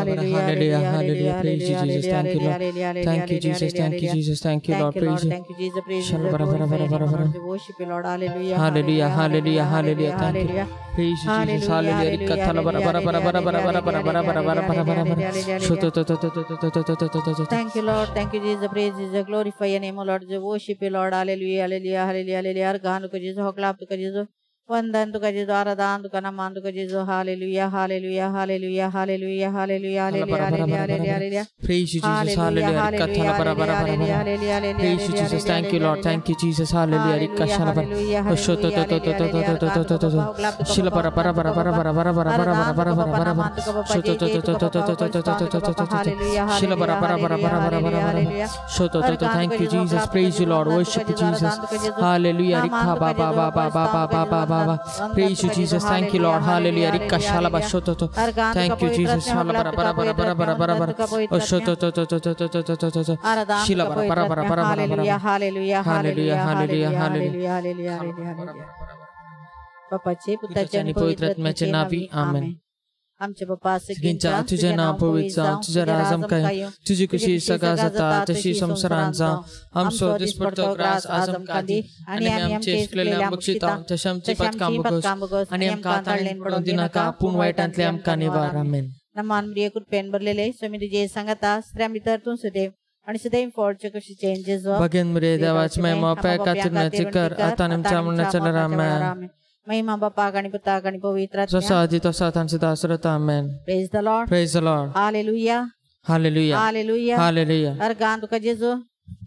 Hallelujah, hallelujah. Praise you, Jesus. Thank you, Lord. Thank you, Jesus. Thank you, Jesus. Thank you, Lord. Praise you. Thank you, Jesus. Praise you. Worship you, Lord. Hallelujah. Hallelujah, hallelujah, hallelujah. Thank you. Praise you, Jesus. Hallelujah. Thank you, Lord. Thank you, Jesus. Praise Jesus. Glorify your name, O Lord. Worship you, Lord. Hallelujah, hallelujah, hallelujah, hallelujah. अर्घान तुका Jesus, होकलाप तुका Jesus, वंदन तुका जेजू, आराधन तुका, नमन तुका जेजू. Hallelujah, hallelujah, hallelujah, hallelujah, hallelujah, hallelujah, hallelujah, hallelujah. Praise you, Jesus. Hallelujah. Praise you, Jesus. Thank you, Lord. Thank you, Jesus. Hallelujah. Thank you, Jesus. Praise you, Lord. Worship you, Jesus. Hallelujah. Praise you, Jesus. Thank you, Lord. Hallelujah. Thank you, Jesus. Hallelujah, hallelujah, hallelujah, hallelujah, hallelujah. बापाचे, पुत्राचे आणि पवित्र आत्म्याचे नावे, आमेन. आमचे बापा सगळींच्या तुझे नाव पवित्र जावं, तुझं राज आमकां येवं, तुजी खुशी सगळा जाता तशी संवसारांत जावं. आमचो दिसपडतो ग्रास आज आमकां दी आनी आमी आमचे चुकलेले बक्षिता तशें आमची पथकां भोगस आनी आमकां ताळणेन पडूंक दिनाका, पूण वायटांतले आमकां निवार. आमेन. नमान प्रिय कृपेन भरलेले स्वामी तुझे सांगता, स्त्रियां भितर तूं सुदैव आणि सदैव फळचे कशीचे जेजू. भगेन मरिये देवाची महिमा पापां खातीर कर आता आनी आमच्या मरणाच्या वेळार. आमेन. महिमा बापाक आणि पुताक आणि पवित्र आत्म्याक, जसो आदी तसो आतां आनी सदां सरत. आमेन. Praise the Lord. Praise the Lord. Hallelujah, hallelujah, hallelujah, hallelujah. Organ तुका जेजू,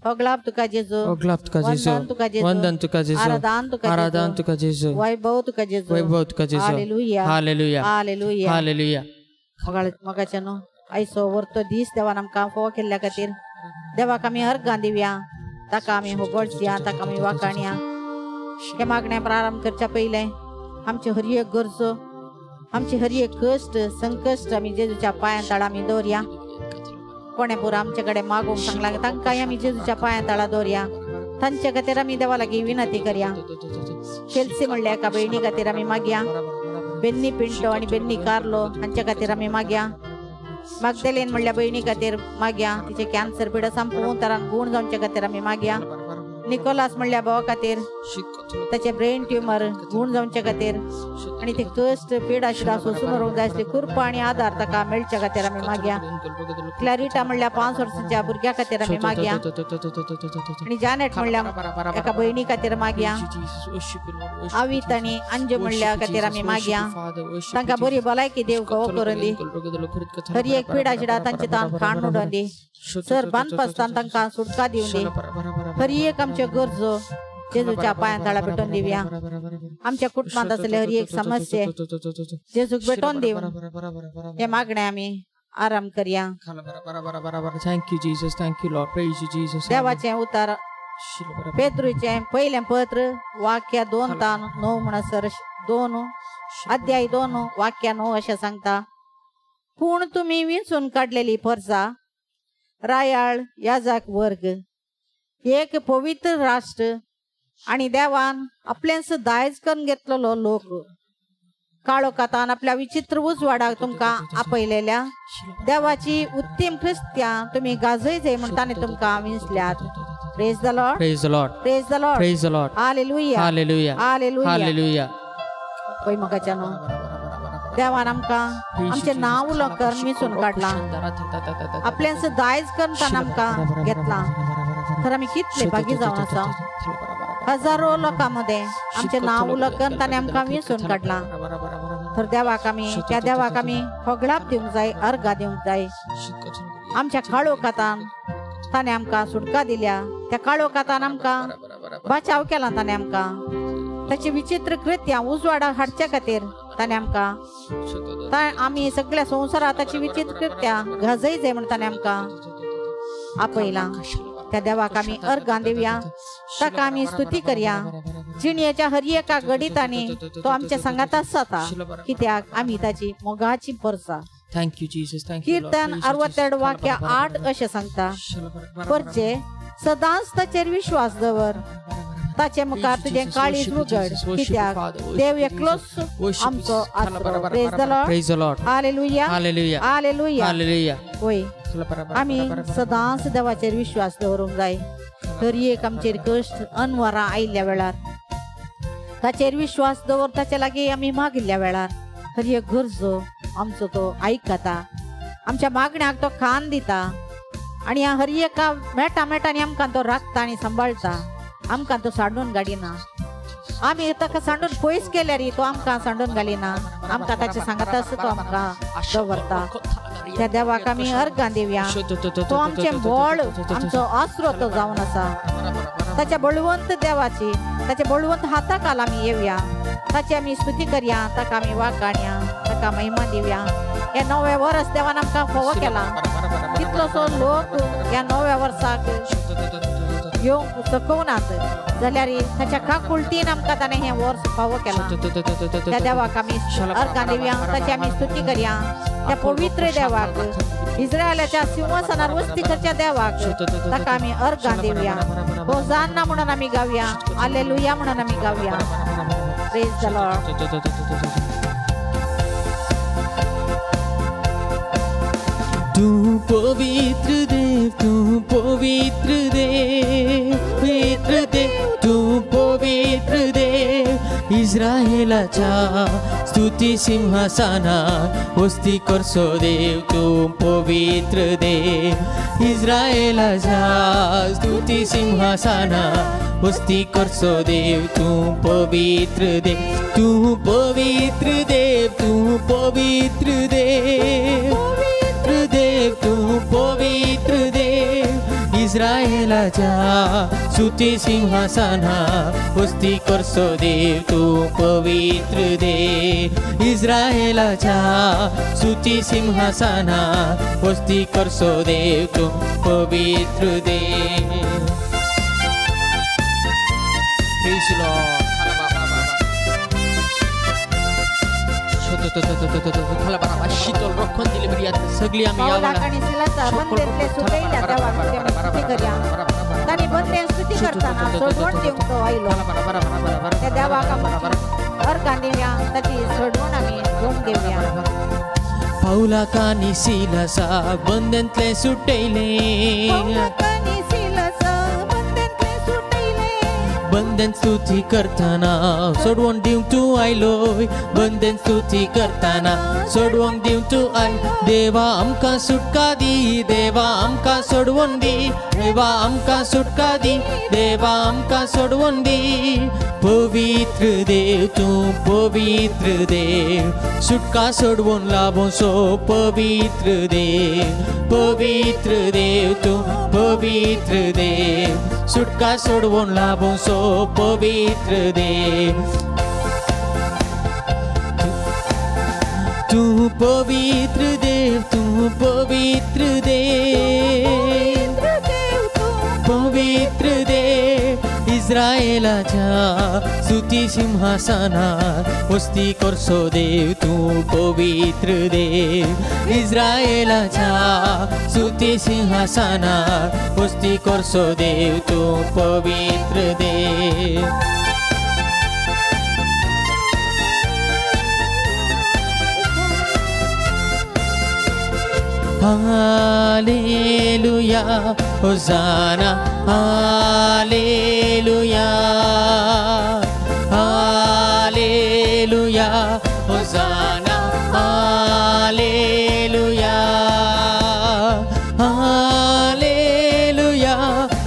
होगलाप तुका जेजू, होगलाप तुका जेजू, वंदन तुका जेजू, वंदन तुका जेजू, आराधन तुका जेजू, आराधन तुका जेजू, वैभव तुका जेजू, वैभव तुका जेजू. हालेलुया, हालेलुया, हालेलुया, हालेलुया. मगाच्यानो आयचो वरतो दीस देवान आमकां फोव केल्ल्या खातीर देवाक आमी अर्गां दिवया, ताका आमी होगळचया, ताका आमी वाखाणया. हे मागणें प्रारंभ करच्या पयलें आमचे हर एक गरजो, आमचे हर एक कश्ट संकश्ट आमी जेजूच्या पांयां तळा आमी दवरया. कोणें पुरो आमचे कडेन मागूंक सांगलां तांकांय आमी जेजूच्या पांयां तळा दवरया. तांचे खातीर आमी देवा लागीं विनंती करया. चेल्सी म्हणल्या एका भयणी खातीर आमी मागया. बेन्नी पिंटो आनी बेन्नी कार्लो हांचे खातीर आमी मागया. मागदेलेन म्हणल्या भयणी खातीर मागया, तिचे कॅन्सर पिडा संपून तरान गूण जावचे खातीर आमी मागया. निकोलास म्हणल्या भावा खातीर ताचे ब्रेन ट्युमर गूण जावचे खातीर आनी ते कश्ट पिडा शिडा सोसून व्हरूंक जाय आसली कृपा आनी आदार ताका मेळच्या खातीर आमी मागया. क्लॅरिटा म्हणल्या 5 वर्सांच्या भुरग्या खातीर आमी मागया. आनी जानेट म्हणल्या एका भयणी खातीर मागया. आवीत आनी अंजू म्हणल्या खातीर आमी मागया. तांकां बरी भलायकी देव गो करून दी, हर एक पिडा शिडा तांचे तान खाण उडोवन दी, सर बांदपासतान तांकां सुटका दिवन दी. हर एक आमच्यो गरजो जेजूच्या पांयां तळा भेटोवन दिवया. आमच्या कुटुंबांत आसले हर एक समस्ये जेजूक भेटोवन दिवन हे मागणें आमी आराम करया. Thank you, Jesus. Thank you, Lord. Praise you, Jesus. देवाचें उतर पेत्रूचें पयलें पत्र वाक्य 2 तान 9 म्हणसर 2 अध्याय 2 वाक्य 9 अशें सांगता, पूण तुमी विंचून काडलेली परजा, रायाळ याजक वर्ग, एक पवित्र राष्ट्र आणि देवान आपलेंच दायज करून घेतलेलो लोक, काळोखातान आपल्या विचित्र उजवाडाक तुमकां आपयलेल्या देवाची उत्तम क्रिस्त्यां तुमी गाजय जाय म्हण ताणें तुमकां विंचल्यात. Praise the Lord. Praise the Lord. Praise the Lord. Praise the Lord. Hallelujah, hallelujah, hallelujah, hallelujah. पळय मगाच्यानो देवान आमकां आमचें नांव उलो करून विंचून काडलां, आपलेंच दायज करून ताणें आमकां घेतलां. तर आमी कितले भागी जावन आसा. हजारो लोकां मदें आमचें नांव उलो करून ताणें आमकां विंचून काडलां. तर देवाक आमी, त्या देवाक आमी होगळाप दिवंक जाय, अर्गां दिवंक जाय. आमच्या काळोखातान ताणें आमकां सुटका दिल्या, त्या काळोखातान आमकां बचाव केला ताणें आमकां. ताची विचित्र कृत्यां उजवाडाक हाडच्या खातीर ताणें आमकां, आमी सगळ्या संवसारांत ताची विचित्र कृत्यां गाजय जाय म्हण ताणें आमकां आपयलां. त्या देवाक आमी अर्गां दिवया, ताका आमी स्तुती करया. जिणयेच्या हर एका घडितांनी तो आमच्या सांगात आसता, कित्याक आमी ताची मोगाची परसा. Thank you, Jesus. Thank you, Lord. कीर्तन 62 वाक्य 8 अशें सांगता, परचे सदांच ताचेर विश्वास दवर, ताचे मुखार तुजें काळीज उगड, कित्याक देव एकलोच आमचो आसरो. Praise the Lord. Praise the Lord. Hallelujah. Hallelujah. Hallelujah. Hallelujah. होय, आमी सदांच देवाचेर विश्वास दवरूंक जाय. तरी एक आमचेर कश्ट अनवरां आयिल्ल्या वेळार ताचेर विश्वास दवर, ताचे लागीं आमी मागिल्ल्या वेळार हर एक गरजो आमचो तो आयकता, आमच्या मागण्याक तो खान दिता आनी हर एका मेटा मेटांनी आमकां तो राखता आनी सांबाळटा. आमकां तो सांडून घालिना. आमी ताका सांडून पयस केल्यार तो आमकां सांडून घालिना. आमकां ताचे सांगात तो आमकां दवरता. त्या देवाक आमी अर्गां दिवया. तो आमचें बळ, आमचो आसरो तो जावन आसा. ताच्या बळवंत देवाची, ताच्या बळवंत हाता खाला आमी येवया, ताची आमी स्तुती करया, ताका आमी वाखाणया, ताका महिमा दिवया. हे नवें वर्स देवान आमकां फोवो केला. कितलोसो लोक ह्या नव्या वर्साक येवंक शकनात जाल्यार ताच्या काकुळटीन आमकां ताणें हें वर्स फावो केलां. त्या देवाक आमी अर्गां दिवया, ताची आमी स्तुती करया. त्या पवित्र देवाक, इस्रायलाच्या सिंहासनार वस्ती करच्या देवाक ताका आमी अर्गां दिवया. होजान्ना म्हणून आमी गावया, हालेलुया म्हणून आमी गावया. Praise the Lord. तू पवित्र देव, तू पवित्र देव, पवित्र देव, तू पवित्र देव. इस्रायलाच्या स्तुती सिंहासनार वस्ती करसो देव, तू पवित्र देव. इस्रायलाच्या स्तुती सिंहासनार वस्ती करसो देव, तू पवित्र देव, तू पवित्र देव, तू पवित्र देव, देव, तू पवित्र देव. इस्रायलाच्या स्तुती सिंहासनार वस्ती करसो देव, तू पवित्र देव. इस्रायलाच्या स्तुती सिंहासनार वस्ती करसो देव, तू पवित्र देव. Praise the Lord. शीतल रक्षण दिले सगळी आमी पावलाक आनी सिलासा बंदेंतले सुटयल्या देवाक आमी स्तुती करया. तांणी बंदें स्तुती करतना सोडवण दिवंक तो आयलो. त्या देवाक आमी अर्गां दिवया, ताची सोडवण आमी घेवन घेवया. पावलाक आनी सिलासा बंदेंतले सुटयले, बंदेन स्तुती करतना सोडवण दिवंक तूं आयलोय, बंदेन स्तुती करतना सोडवंक दिवंक तूं आय. देवा आमकां सुटका दी, देवा आमकां सोडवण दी, देवा आमकां सुटका दी, देवा आमकां सोडवण दी. पवित्र देव, तूं पवित्र देव, सुटका सोडवण लाभोसो पवित्र देव, पवित्र देव, तूं पवित्र देव, सुटका सोडवण लाभोसो पवित्र देव. तूं पवित्र देव, तूं पवित्र देव, पवित्र देव. इस्रायलाच्या स्तुती सिंहासनार वस्ती करसो देव, तूं पवित्र देव. इस्रायलाच्या स्तुती सिंहासनार वस्ती करसो देव, तूं पवित्र देव. हालेलुया, होजाना, हालेलुया, हालेलुया, होजाना, हालेलुया, हालेलुया,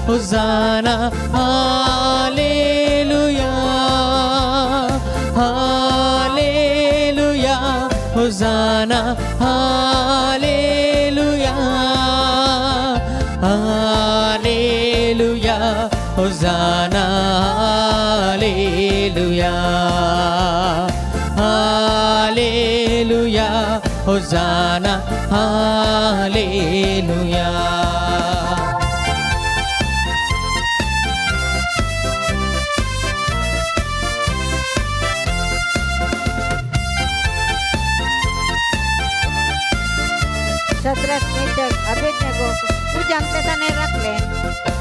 होजाना, हालेलुया, हालेलुया, होजाना, हालेलुया, हालेलुया, होजाना, हालेलुया, हालेलुया, होजाना, हालेलुया. शद्रक, मेशक, अबेदनेगो उज्यांतले ताणें राखले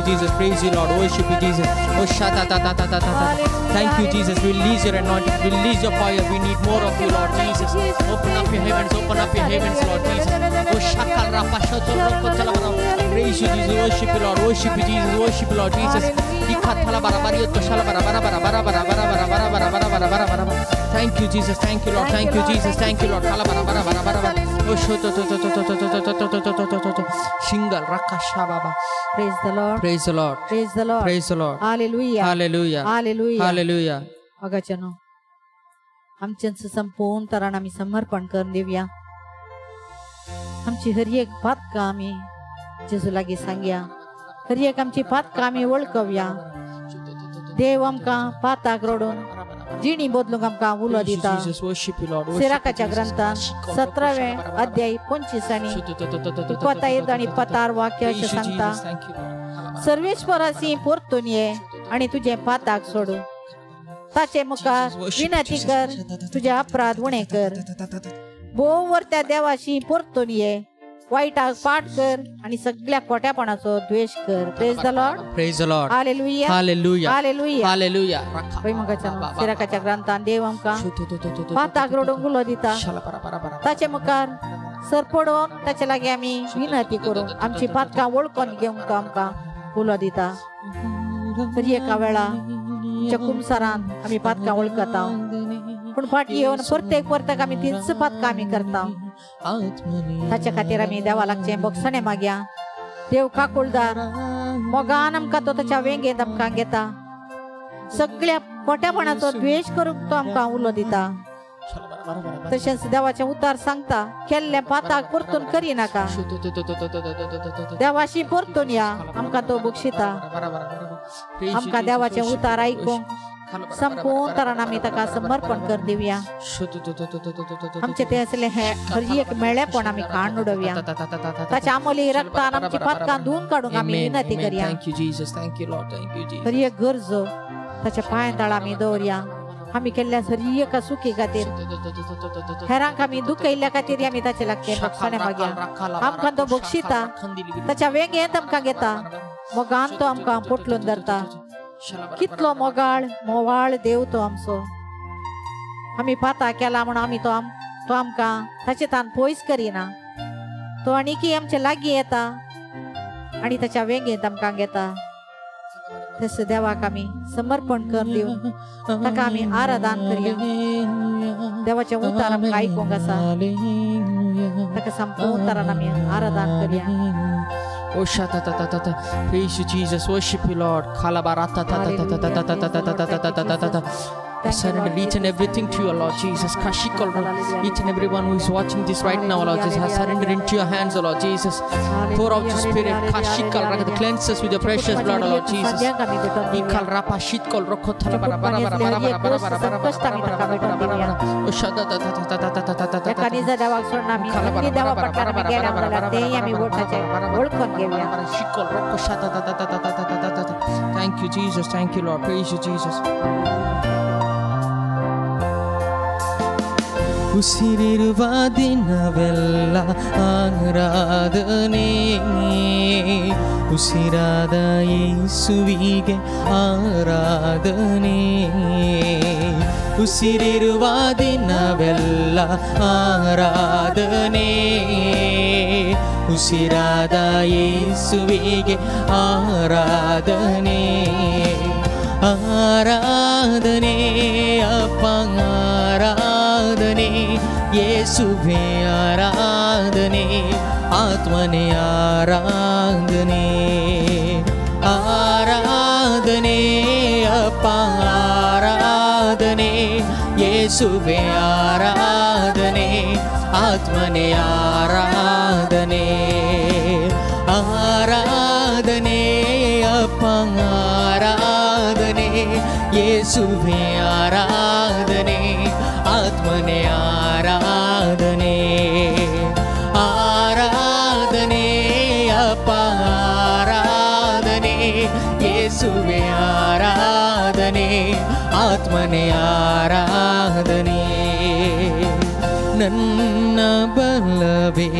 you, Jesus. Praise you, Lord. Worship you, Jesus. Oh, shata ta ta ta ta ta ta. Thank you, Jesus. Release your anointing. Release your fire. We need more of you, Lord Jesus. Open up your heavens. Open up your heavens, Lord Jesus. Oh, shakal rapa shoto roko talabara. Praise you, Jesus. Worship you, Lord. Worship you, Jesus. Worship you, Lord Jesus. Thank you, Jesus. Thank you, Lord. Thank you, Jesus. Thank you, Lord. Shingal Rakasha Baba. Praise the Lord. Praise the Lord. Praise the Lord. Praise the Lord. Hallelujah. Hallelujah. Hallelujah. Hallelujah. अगाच्यानो आमच्यांचं संपूर्ण तरान आमी समर्पण करून दिवया. आमची हर एक पातकां आमी जेजू लागीं सांगया. हर एक आमची पातकां आमी वळखुया. देव आमकां पाताक रडून जिणी बदलूंक आमकां उलो दिता. सिराकाच्या ग्रंथान 17वे अध्याय 25 आनी 21 आनी 25 वाक्य अशें सांगता, सर्वेश्वरासी परतून ये आनी तुजें पाताक सोडू, ताचे मुखार विनंती कर, तुजे अपराध उणे कर. भोव त्या देवाशी परतून ये, वाईटाक पाठ कर आणि सगळ्या खोट्यापणाचो द्वेष कर. Praise the Lord. Praise the Lord. Hallelujah. Hallelujah. Hallelujah. Hallelujah. पळय सिराकाच्या ग्रंथान देव आमकां पाताक रडूंक उलो दिता. ताचे मुखार सरपडोवन ताचे लागीं आमी विनंती करूंक, आमची पातकां वळखून घेवंक तो आमकां उलो दिता. तरी एका वेळा आमच्या कुमसारान आमी पातकां वळखता, पूण फाटी येवन प्रत्येक परतेक आमी तीच पातकां आमी करता. ताच्या खातीर आमी देवा लागचें बोगसणें मागया. देव काकुळदार मोगान आमकां तो ताच्या वेंगेंत आमकां घेता. सगळ्या खोट्यापणाचो द्वेश करूंक तो आमकां उलो दिता. तशेंच देवाचें उतार सांगता, केल्लें पाताक परतून करिनाका, देवाशी परतून या, आमकां तो बक्षिता. आमकां देवाचें उतार आयकूंक संपूर्ण तरान आमी ताका समर्पण कर दिवया. आमचे ते असले हे हर एक मेळेपण आमी काडून उडोवया. ताच्या आमोली रक्तान आमची पातकां धुवून काडूंक आमी विनंती करया. हर एक गरजो ताच्या पांय तळा आमी दवरया. आमी केल्ल्या हर एका सुखी खातीर, हेरांक आमी दुखयल्ल्या खातीर आमी ताचे लागचें बक्षाणें मागया. आमकां तो बक्षिता, ताच्या वेंगेंत आमकां घेता, मोगान तो आमकां पोटलून धरता. कितलो मोगाळ मोवाळ देव तो आमचो. आमी पाता केला म्हणून आमी तो आमकां ताचे तान पयस करिना. तो आनीकी आमचे लागीं येता आनी ताच्या वेंगेंत आमकां घेता. तशें देवाक आमी समर्पण करून दिवन ताका आमी आराधन करया. देवाचें उतार आमकां आयकूंक आसा, ताका संपूर्ण तरान आमी आराधन करया. Oh shata ta ta ta ta. Praise you, Jesus. Worship you, Lord. Kalabarata ta ta ta ta ta ta ta ta ta ta ta ta ta ta. I surrender each and everything to you, Lord Jesus. Kashikol, each and everyone who is watching this right now, Lord Jesus, I surrender into your hands, Lord Jesus. Pour out your spirit. Kashikol, cleanse us with your precious blood, Lord Jesus. Ikal rapa shitkol rokotala bara bara bara bara bara bara bara bara bara bara bara. Oh shata ta ta ta ta ta ta ta ta ta. Kanisa देवाक सोडून आमी देवा पटकार आमी गेल्या जाल्यार तेंय आमी वळखून घेवया. Shikol roko shata ta ta ta ta ta ta ta ta. Thank you, Jesus. Thank you, Lord. Praise you, Jesus. ಉಸಿರಿರುವ ದಿನವೆಲ್ಲ ಆರಾಧನೆ, ಉಸಿರಾದ ಯೇಸುವಿಗೆ ಆರಾಧನೆ. ಉಸಿರಿರುವ ದಿನವೆಲ್ಲ ಆರಾಧನೆ, ಉಸಿರಾದ ಯೇಸುವಿಗೆ ಆರಾಧನೆ. ಆರಾಧನೆ ಅಪ್ಪ ಆರಾಧನೆ, ಯೇಸುವೆ ಆರಾಧನೆ, ಆತ್ಮನೇ ಆರಾಧನೆ. ಆರಾಧನೆ ಅಪ್ಪ ಆರಾಧನೆ, ಯೇಸುವೆ ಆರಾಧನೆ, ಆತ್ಮನೇ ಆರಾಧನೆ. ಆರಾಧನೆ ಅಪ್ಪ ಆರಾಧನೆ, ಯೇಸುವೆ ಆರಾಧನೆ, ಆತ್ಮನೇ ಆರಾಧನೆ. ಆರಾಧನೆ ಅಪ್ಪ ಆರಾಧನೆ, ಯೇಸುವೆ ಆರಾಧನೆ, ಆತ್ಮನೇ ಆರಾಧನೆ. ನನ್ನ ಬಲವೇ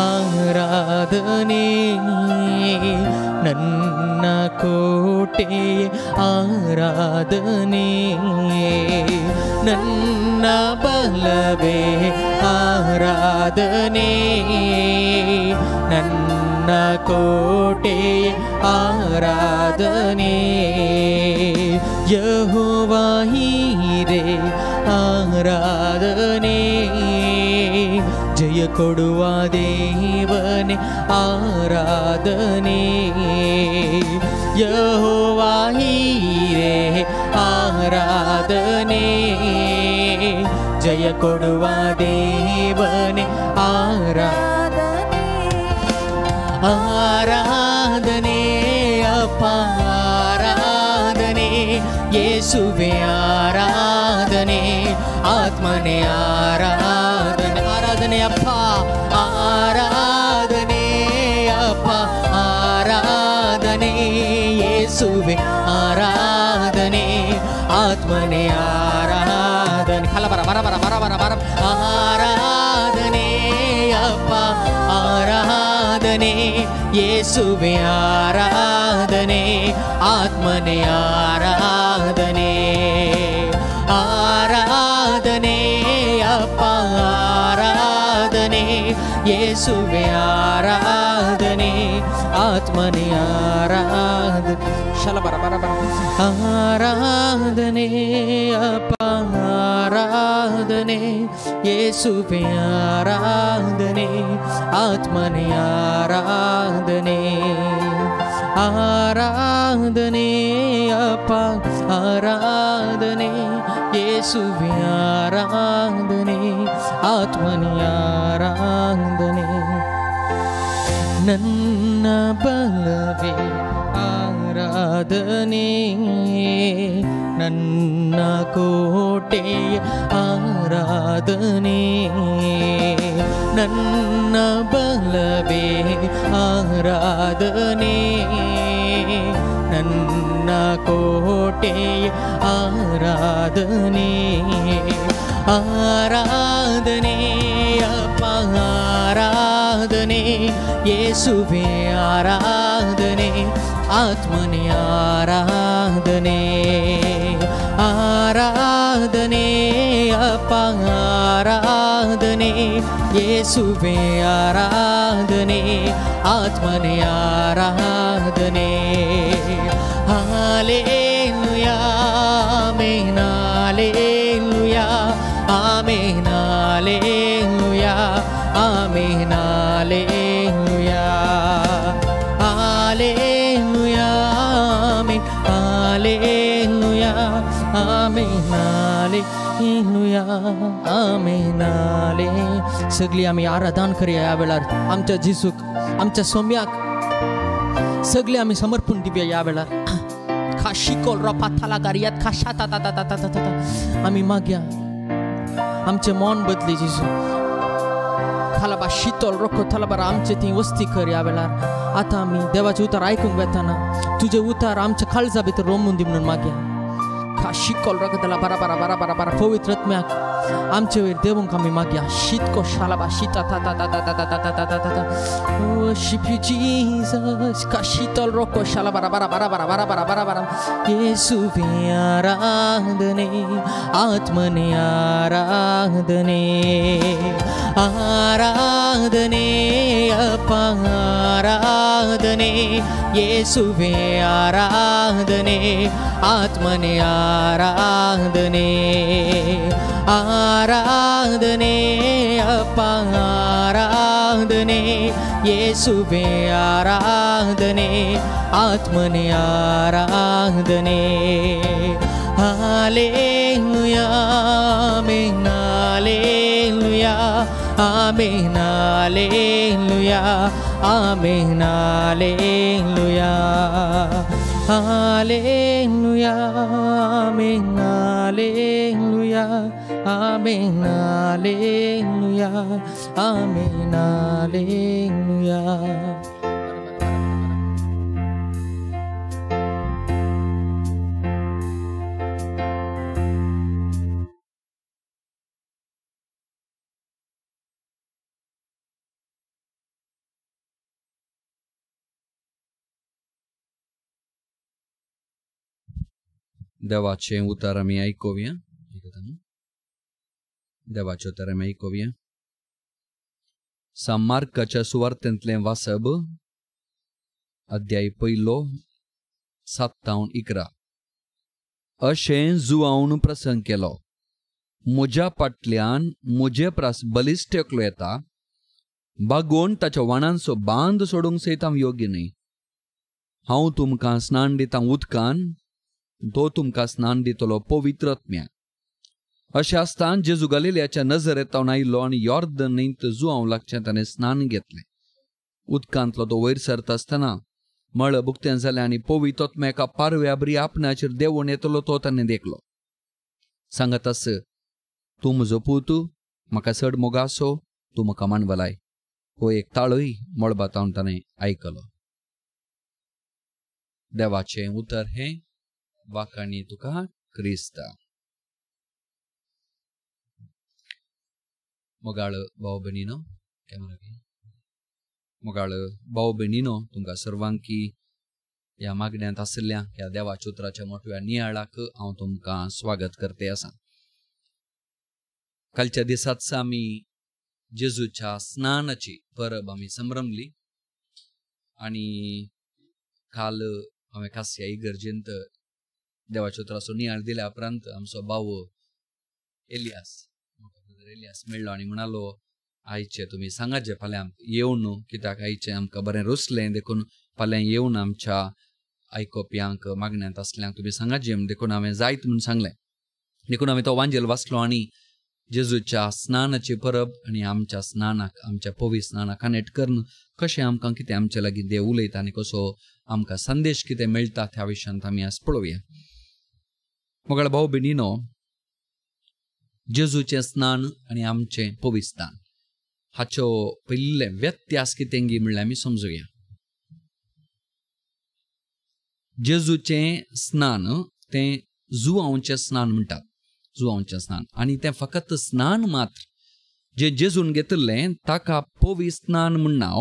ಆರಾಧನೆ, ನನ್ನ ಕೋಟೆ ಆರಾಧನೆ, ನನ್ನ ಬಲವೇ ಆರಾಧನೆ, ನನ್ನ ಕೋಟೆ ಆರಾಧನೆ. ಯೆಹೋವ ಹೀರೆ ಆರಾಧನೆ, ಜಯ ಕೊಡುವ ದೇವನೇ ಆರಾಧನೆ. ಯೆಹೋವ ಹೀರೆ ಆರಾಧನೆ, ಜಯ ಕೊಡುವ ದೇವನೇ ಆರಾಧನೆ. ಆರಾಧನೆ ಅಪ್ಪ ಆರಾಧನೆ, ಯೇಸುವೆ ಆರಾಧನೆ, ಆತ್ಮನೇ ಆರಾಧನೆ. ಆರಾಧನೆ ಅಪ್ಪ ಆರಾಧನೆ, ಅಪ್ಪ ಆರಾಧನೆ, ಯೇಸುವೆ ಆರಾಧನೆ, ಆತ್ಮನೇ ಆರಾಧನೆ. ಹಲಬರ ಬರ ಬರ ಬರ ಬರ ಬರ ಆರಾಧನೆ ಅಪ್ಪ ಆರಾಧನೆ, ಯೇಸುವೆ ಆರಾಧನೆ, ಆತ್ಮನೇ ಆರಾಧನೆ. ಆರಾಧನೆ ಅಪ್ಪ ಆರಾಧನೆ, ಯೇಸುವೆ ಆರಾಧನೆ, ಆತ್ಮನೇ ಆರಾಧನೆ. ಶಲಬರ ಬರ ಬರ ಆರಾಧನೆ ಅಪ್ಪ ಆರಾಧನೆ, ಯೇಸುವೆ ಆರಾಧನೆ, ಆತ್ಮನೇ ಆರಾಧನೆ. ಆರಾಧನೆ ಅಪ್ಪ ಆರಾಧನೆ, ಯೇಸುವೆ ಆರಾಧನೆ, ಆತ್ಮನೇ ಆರಾಧನೆ. ನನ್ನ ಬಲವೇ ಆರಾಧನೆ, ನನ್ನ ಕೋಟೆ ಆರಾಧನೆ, ನನ್ನ ಬಲವೇ ಆರಾಧನೆ, ನನ್ನ ಕೋಟೆ ಆರಾಧನೆ. ಆರಾಧನೆ ಅಪ್ಪ ಆರಾಧನೆ, ಯೇಸುವೆ ಆರಾಧನೆ, ಆತ್ಮನೇ ಆರಾಧನೆ. ಆರಾಧನೆ ಅಪ್ಪ ಆರಾಧನೆ, ಯೇಸುವೆ ಆರಾಧನೆ, ಆತ್ಮನೇ ಆರಾಧನೆ. Hallelujah, amen, hallelujah, amen, hallelujah, amen, hallelujah. Hallelujah, amen, hallelujah, amen, hallelujah, amen, hallelujah. सगळी आमी आराधन करया ह्या वेळार आमच्या जेजूक, आमच्या सोम्याक सगळे आमी समर्पण दिवया ह्या वेळार. खाशिकोल रोपा थाला गारियात खाशा ता ता ता ता ता ता आमी मागया आमचें मन बदली जेजू. खालाबा शितोल रोखो थालाबार आमचे ती वस्ती कर ह्या वेळार. आतां आमी देवाचें उतार आयकूंक वेताना तुजें उतार आमच्या काळजा भितर रोमून दी म्हणून मागया. खाशिकोल रोखतला बारा बारा बारा बारा बारा पवित्र आत्म्याक आमचे वयर देवूंक आमी मागया. शीतको शालाबा शीता ता ता ता ता ता ता ता ता ता ता. Worship you Jesus. काशीतल रोको शाला बारा बारा बारा बारा बारा बारा बारा बारा. येसुवे आराधने, आत्मने आराधने. आराधने अप्पा आराधने, येसुवे आराधने, आत्मने आराधने. आराधने अप्पा आराधने, येसुवे आराधने, आत्मने आराधने. Hallelujah, amen, hallelujah, amen, hallelujah, amen, hallelujah. Hallelujah, amen, hallelujah, amen, hallelujah, amen, hallelujah. देवाचें उतर आमी आयकुया. देवाचें उतर आमी आयकुया. सा मार्काच्या सुवार्तेंतलें वाचप, अध्याय 1, 7-11. अशें जुवावन प्रसंग केलो, म्हज्या फाटल्यान म्हजे प्रास बलिश्ट एकलो येता, बागोवन ताच्या वाणांचो बांद सोडूंक सयत हांव योग्य न्हय. हांव तुमकां स्नान दितां उदकान, तो तुमकां स्नान दितलो पवित्र आत्म्यान. अशें आसतना जेजू गलिलियाच्या नजरेंत आयलो आनी यॉर्दन न्हंयत जुआंव लागचें ताणें स्नान घेतलें. उदकांतलो तो वयर सरता आसतना मळब उक्तें जालें आनी पवित्र आत्मा एका पारव्या बरी आपणाचेर देंवून येतलो तो ताणें देखलो. सांगत आस, तूं म्हजो पूत, म्हाका चड मोगासो, तूं म्हाका मानवलाय. हो एक ताळूय मळबांत ताणें आयकलो. देवाचें उतर हें वाखाणी तुका क्रिस्ता. मोगाळ भाव भयणीनो, कॅमेरा मोगाळ भाव भयणीनो, तुमकां सर्वांकी ह्या मागण्यांत आशिल्ल्या ह्या देवाच्या उतराच्या मोठ्या नियाळाक हांव तुमकां स्वागत करते आसा. कालच्या दिसाच आमी जेजूच्या स्नानाची परब आमी संभ्रमली आनी काल हांवें खास ह्या इगर्जेंत देवाच्या उतराचो नियाळ दिल्या उपरांत आमचो भाव एलियास, एलियास मेळ्ळो आनी म्हणालो, आयचे तुमी सांगात जे फाल्यां येवन न्हू, कित्याक आयचें आमकां बरें रुचलें, देखून फाल्यां येवन आमच्या आयकोपयांक मागण्यांत आसल्यांक तुमी सांगात जे, देखून हांवें जायत म्हूण सांगलें. देखून हांवें तो वांजेल वाचलो आनी जेजूच्या स्नानाची परब आनी आमच्या स्नानाक, आमच्या पवित्र स्नानाक कनेक्ट करून कशें आमकां कितें आमच्या लागीं देव उलयता आनी कसो आमकां संदेश कितें मेळटा त्या विशयांत आमी आज पळोवया. मोगाळ भाव भयणीनो, जेजूचें स्नान आनी आमचें पवित्र स्नान हाचो पयलें व्यत्यास कितें गी म्हणल्यार आमी समजुया. जेजूचें स्नान तें जुआंवचें स्नान म्हणटात, जुआंवचें स्नान, आनी तें फकत स्नान मात्र जें जेजून घेतिल्लें ताका पवित्र स्नान म्हणना,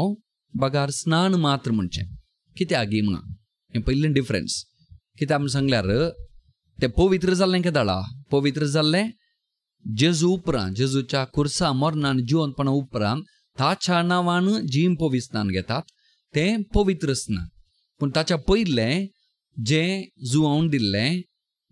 बगार स्नान मात्र म्हणचें. कित्याक गी म्हणा हें पयलें डिफरन्स. कित्याक म्हूण सांगल्यार तें पवित्र जाल्लें केदाळा, पवित्र जाल्लें जेजू उपरांत, जेजूच्या खुर्सा मरणान जिवंतपणा उपरांत ताच्या नांवान जीं पवित्र स्नान घेतात तें पवित्र स्नान. पूण ताच्या पयलें जें जुआवन दिल्लें,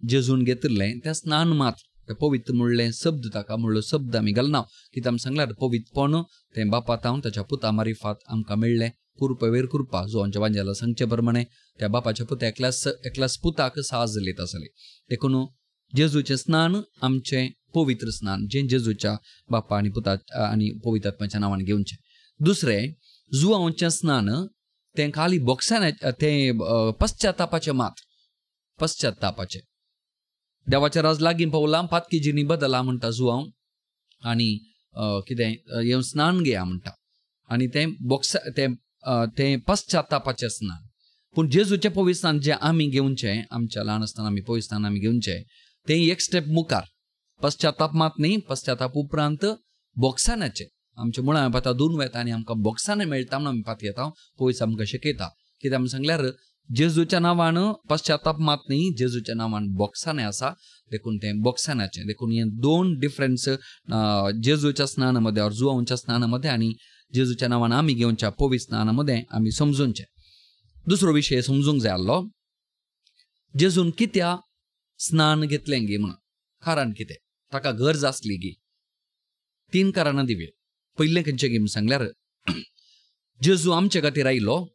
जेजून घेतिल्लें तें स्नान मात्र. तें पवित्र म्हणलें शब्द ताका म्हणलो शब्द आमी घालना. कित्याक आमी सांगल्यार पवित्रपण तें बापातावन ताच्या पुता मारिफात आमकां मेळ्ळें, कृपेवेर कृपा. जुआंच्या वांजेला सांगचे प्रमाणे त्या बापाच्या पुता एकल्याच पुताक साज लेत आसली. देखून जेजूचें स्नान आमचें पवित्र स्नान जें जेजूच्या बापा आनी पुता आनी पवित्र आत्म्याच्या नांवान घेवचें. दुसरें जुआंवचें स्नान तें खाली बोक्साने, तें पश्चातापाचें मात्र, पश्चातापाचें. देवाच्या राज लागीं पावलां, पातकी जिणी बदला म्हणटा जुआंव आनी कितें येवन स्नान घेया म्हणटा, आनी तें बोक्सा तें तें पश्चातापाचें स्नान. पूण जेजूचें पवित्र स्नान जें आमी घेवचें, आमच्या ल्हान आसतना आमी पवित्र स्नान आमी घेवचें, तें एक स्टेप मुखार, पश्चाताप मात न्ही, पश्चाताप उपरांत बोक्सानाचें. आमच्या मुळां पाता दोन वेता आनी आमकां बोक्साने मेळटा म्हणून आमी पात येता, पयस आमकां शिकयता. कित्याक आमी सांगल्यार जेजूच्या नांवान पश्चाताप मात न्ही, जेजूच्या नांवान बोक्साने आसा, देखून तें बोक्सानाचें. देखून हे दोन डिफरन्स जेजूच्या स्नाना मदें ऑर जुआंवच्या स्नाना मदें आनी जेजूच्या नांवान आमी घेवच्या पवित्र स्नाना मदें आमी समजूनचें. दुसरो विशय समजूंक जाय आसलो, जेजून कित्याक स्नान घेतलें गी म्हणून, कारण कितें, ताका गरज आसली गी. 3 कारणां दिवया. पयलें खंयचें गी म्हूण सांगल्यार जेजू आमचे खातीर आयलो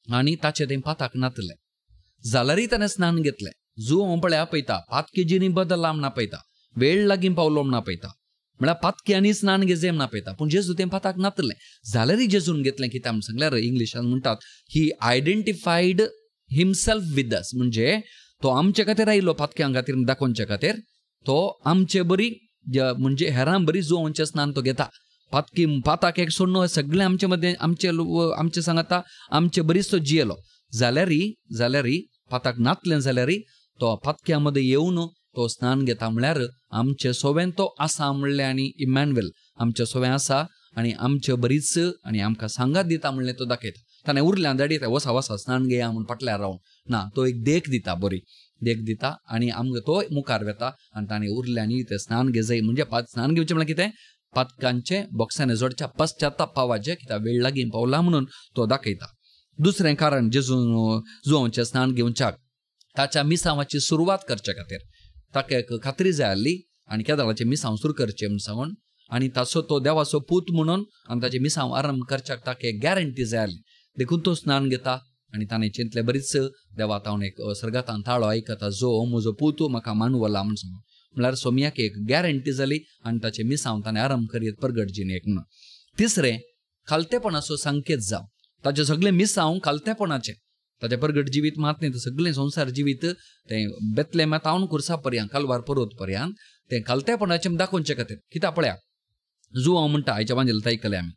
आनी ताचें तें पाताक नातलें जाल्यारय ताणें स्नान घेतलें. जुआंव पळय आपयता, पातकी जिणी बदला म्हण आपयता, वेळ लागीं पावलो म्हण आपयता, म्हळ्यार पातक्यांनी स्नान घेजे म्हण आपयता. पूण जेजू तें पाताक नातलें जाल्यारय जेजून घेतलें. कित्याक म्हूण सांगल्यार इंग्लिशान म्हणटात he identified himself with us, म्हणजे तो आमचे खातीर आयलो पातक्यां खातीर दाखोवचे खातीर, तो आमचे बरी म्हणजे हेरां बरी जुआंवचें स्नान तो घेता. पातकी पाताक एक सोडून सगळें आमचे मदें आमचे आमचे सांगता आमचे बरीच तो जियेलो जाल्यारय, जाल्यारय पाताक नातलें जाल्यारय तो पातक्या मदें येवन तो स्नान घेता. म्हळ्यार आमचे सोवें तो आसा म्हणलें आनी इमॅन्युएल आमचे सोवें आसा आनी आमचे बरीच आनी आमकां सांगात दिता म्हणलें तो दाखयता. ताणें उरल्यान दाडी वसा वसा स्नान घेया म्हूण फाटल्यान रावन ना, तो एक देख दिता बरी. देख दिता आनी आमकां तो मुखार वेता आनी ताणें उरल्यांनी तें स्नान घेजाय. म्हणजे स्नान घेवचें म्हणल्यार कितें, पातकांचें बोक्सांनी जोडच्या पश्चाताप पावाचें, कित्याक वेळ लागीं पावला म्हणून तो दाखयता. दुसरें कारण जेजून जुवांचें स्नान घेवच्याक ताच्या मिसांवाची सुरवात करचे खातीर ताका एक खात्री जाय आसली आनी केदळाचें मिसांव सुरू करचें म्हूण सांगून आनी ताचो तो देवाचो पूत म्हणून आनी ताचें मिसांव आरंभ करच्याक ताका एक गॅरंटी जाय आसली, देखून तो स्नान घेता आनी ताणें चिंतलें बरीच देवा तावन एक सर्गातान ताळो आयकता, जो म्हजो पूत म्हाका मानवला म्हूण सांगून. म्हणल्यार सोमयाक एक गॅरंटी जाली आनी ताचें मिसांव ताणें आरंभ करीत परगट जिणेक म्हणून. तिसरें खालतेपणाचो संकेत जावं, ताचें सगळें मिसांव खालतेपणाचें, ताचें परगट जिवीत मात न्ही, सगळें संवसार जिवीत तें बेतलेमा तावन कुर्सा पर्यंत कालवार पर्वत पर्यंत तें खालतेपणाचें दाखोवचे खातीर. कित्याक पळया जुवांव म्हणटा आयच्या वांजेल आयकलें आमी,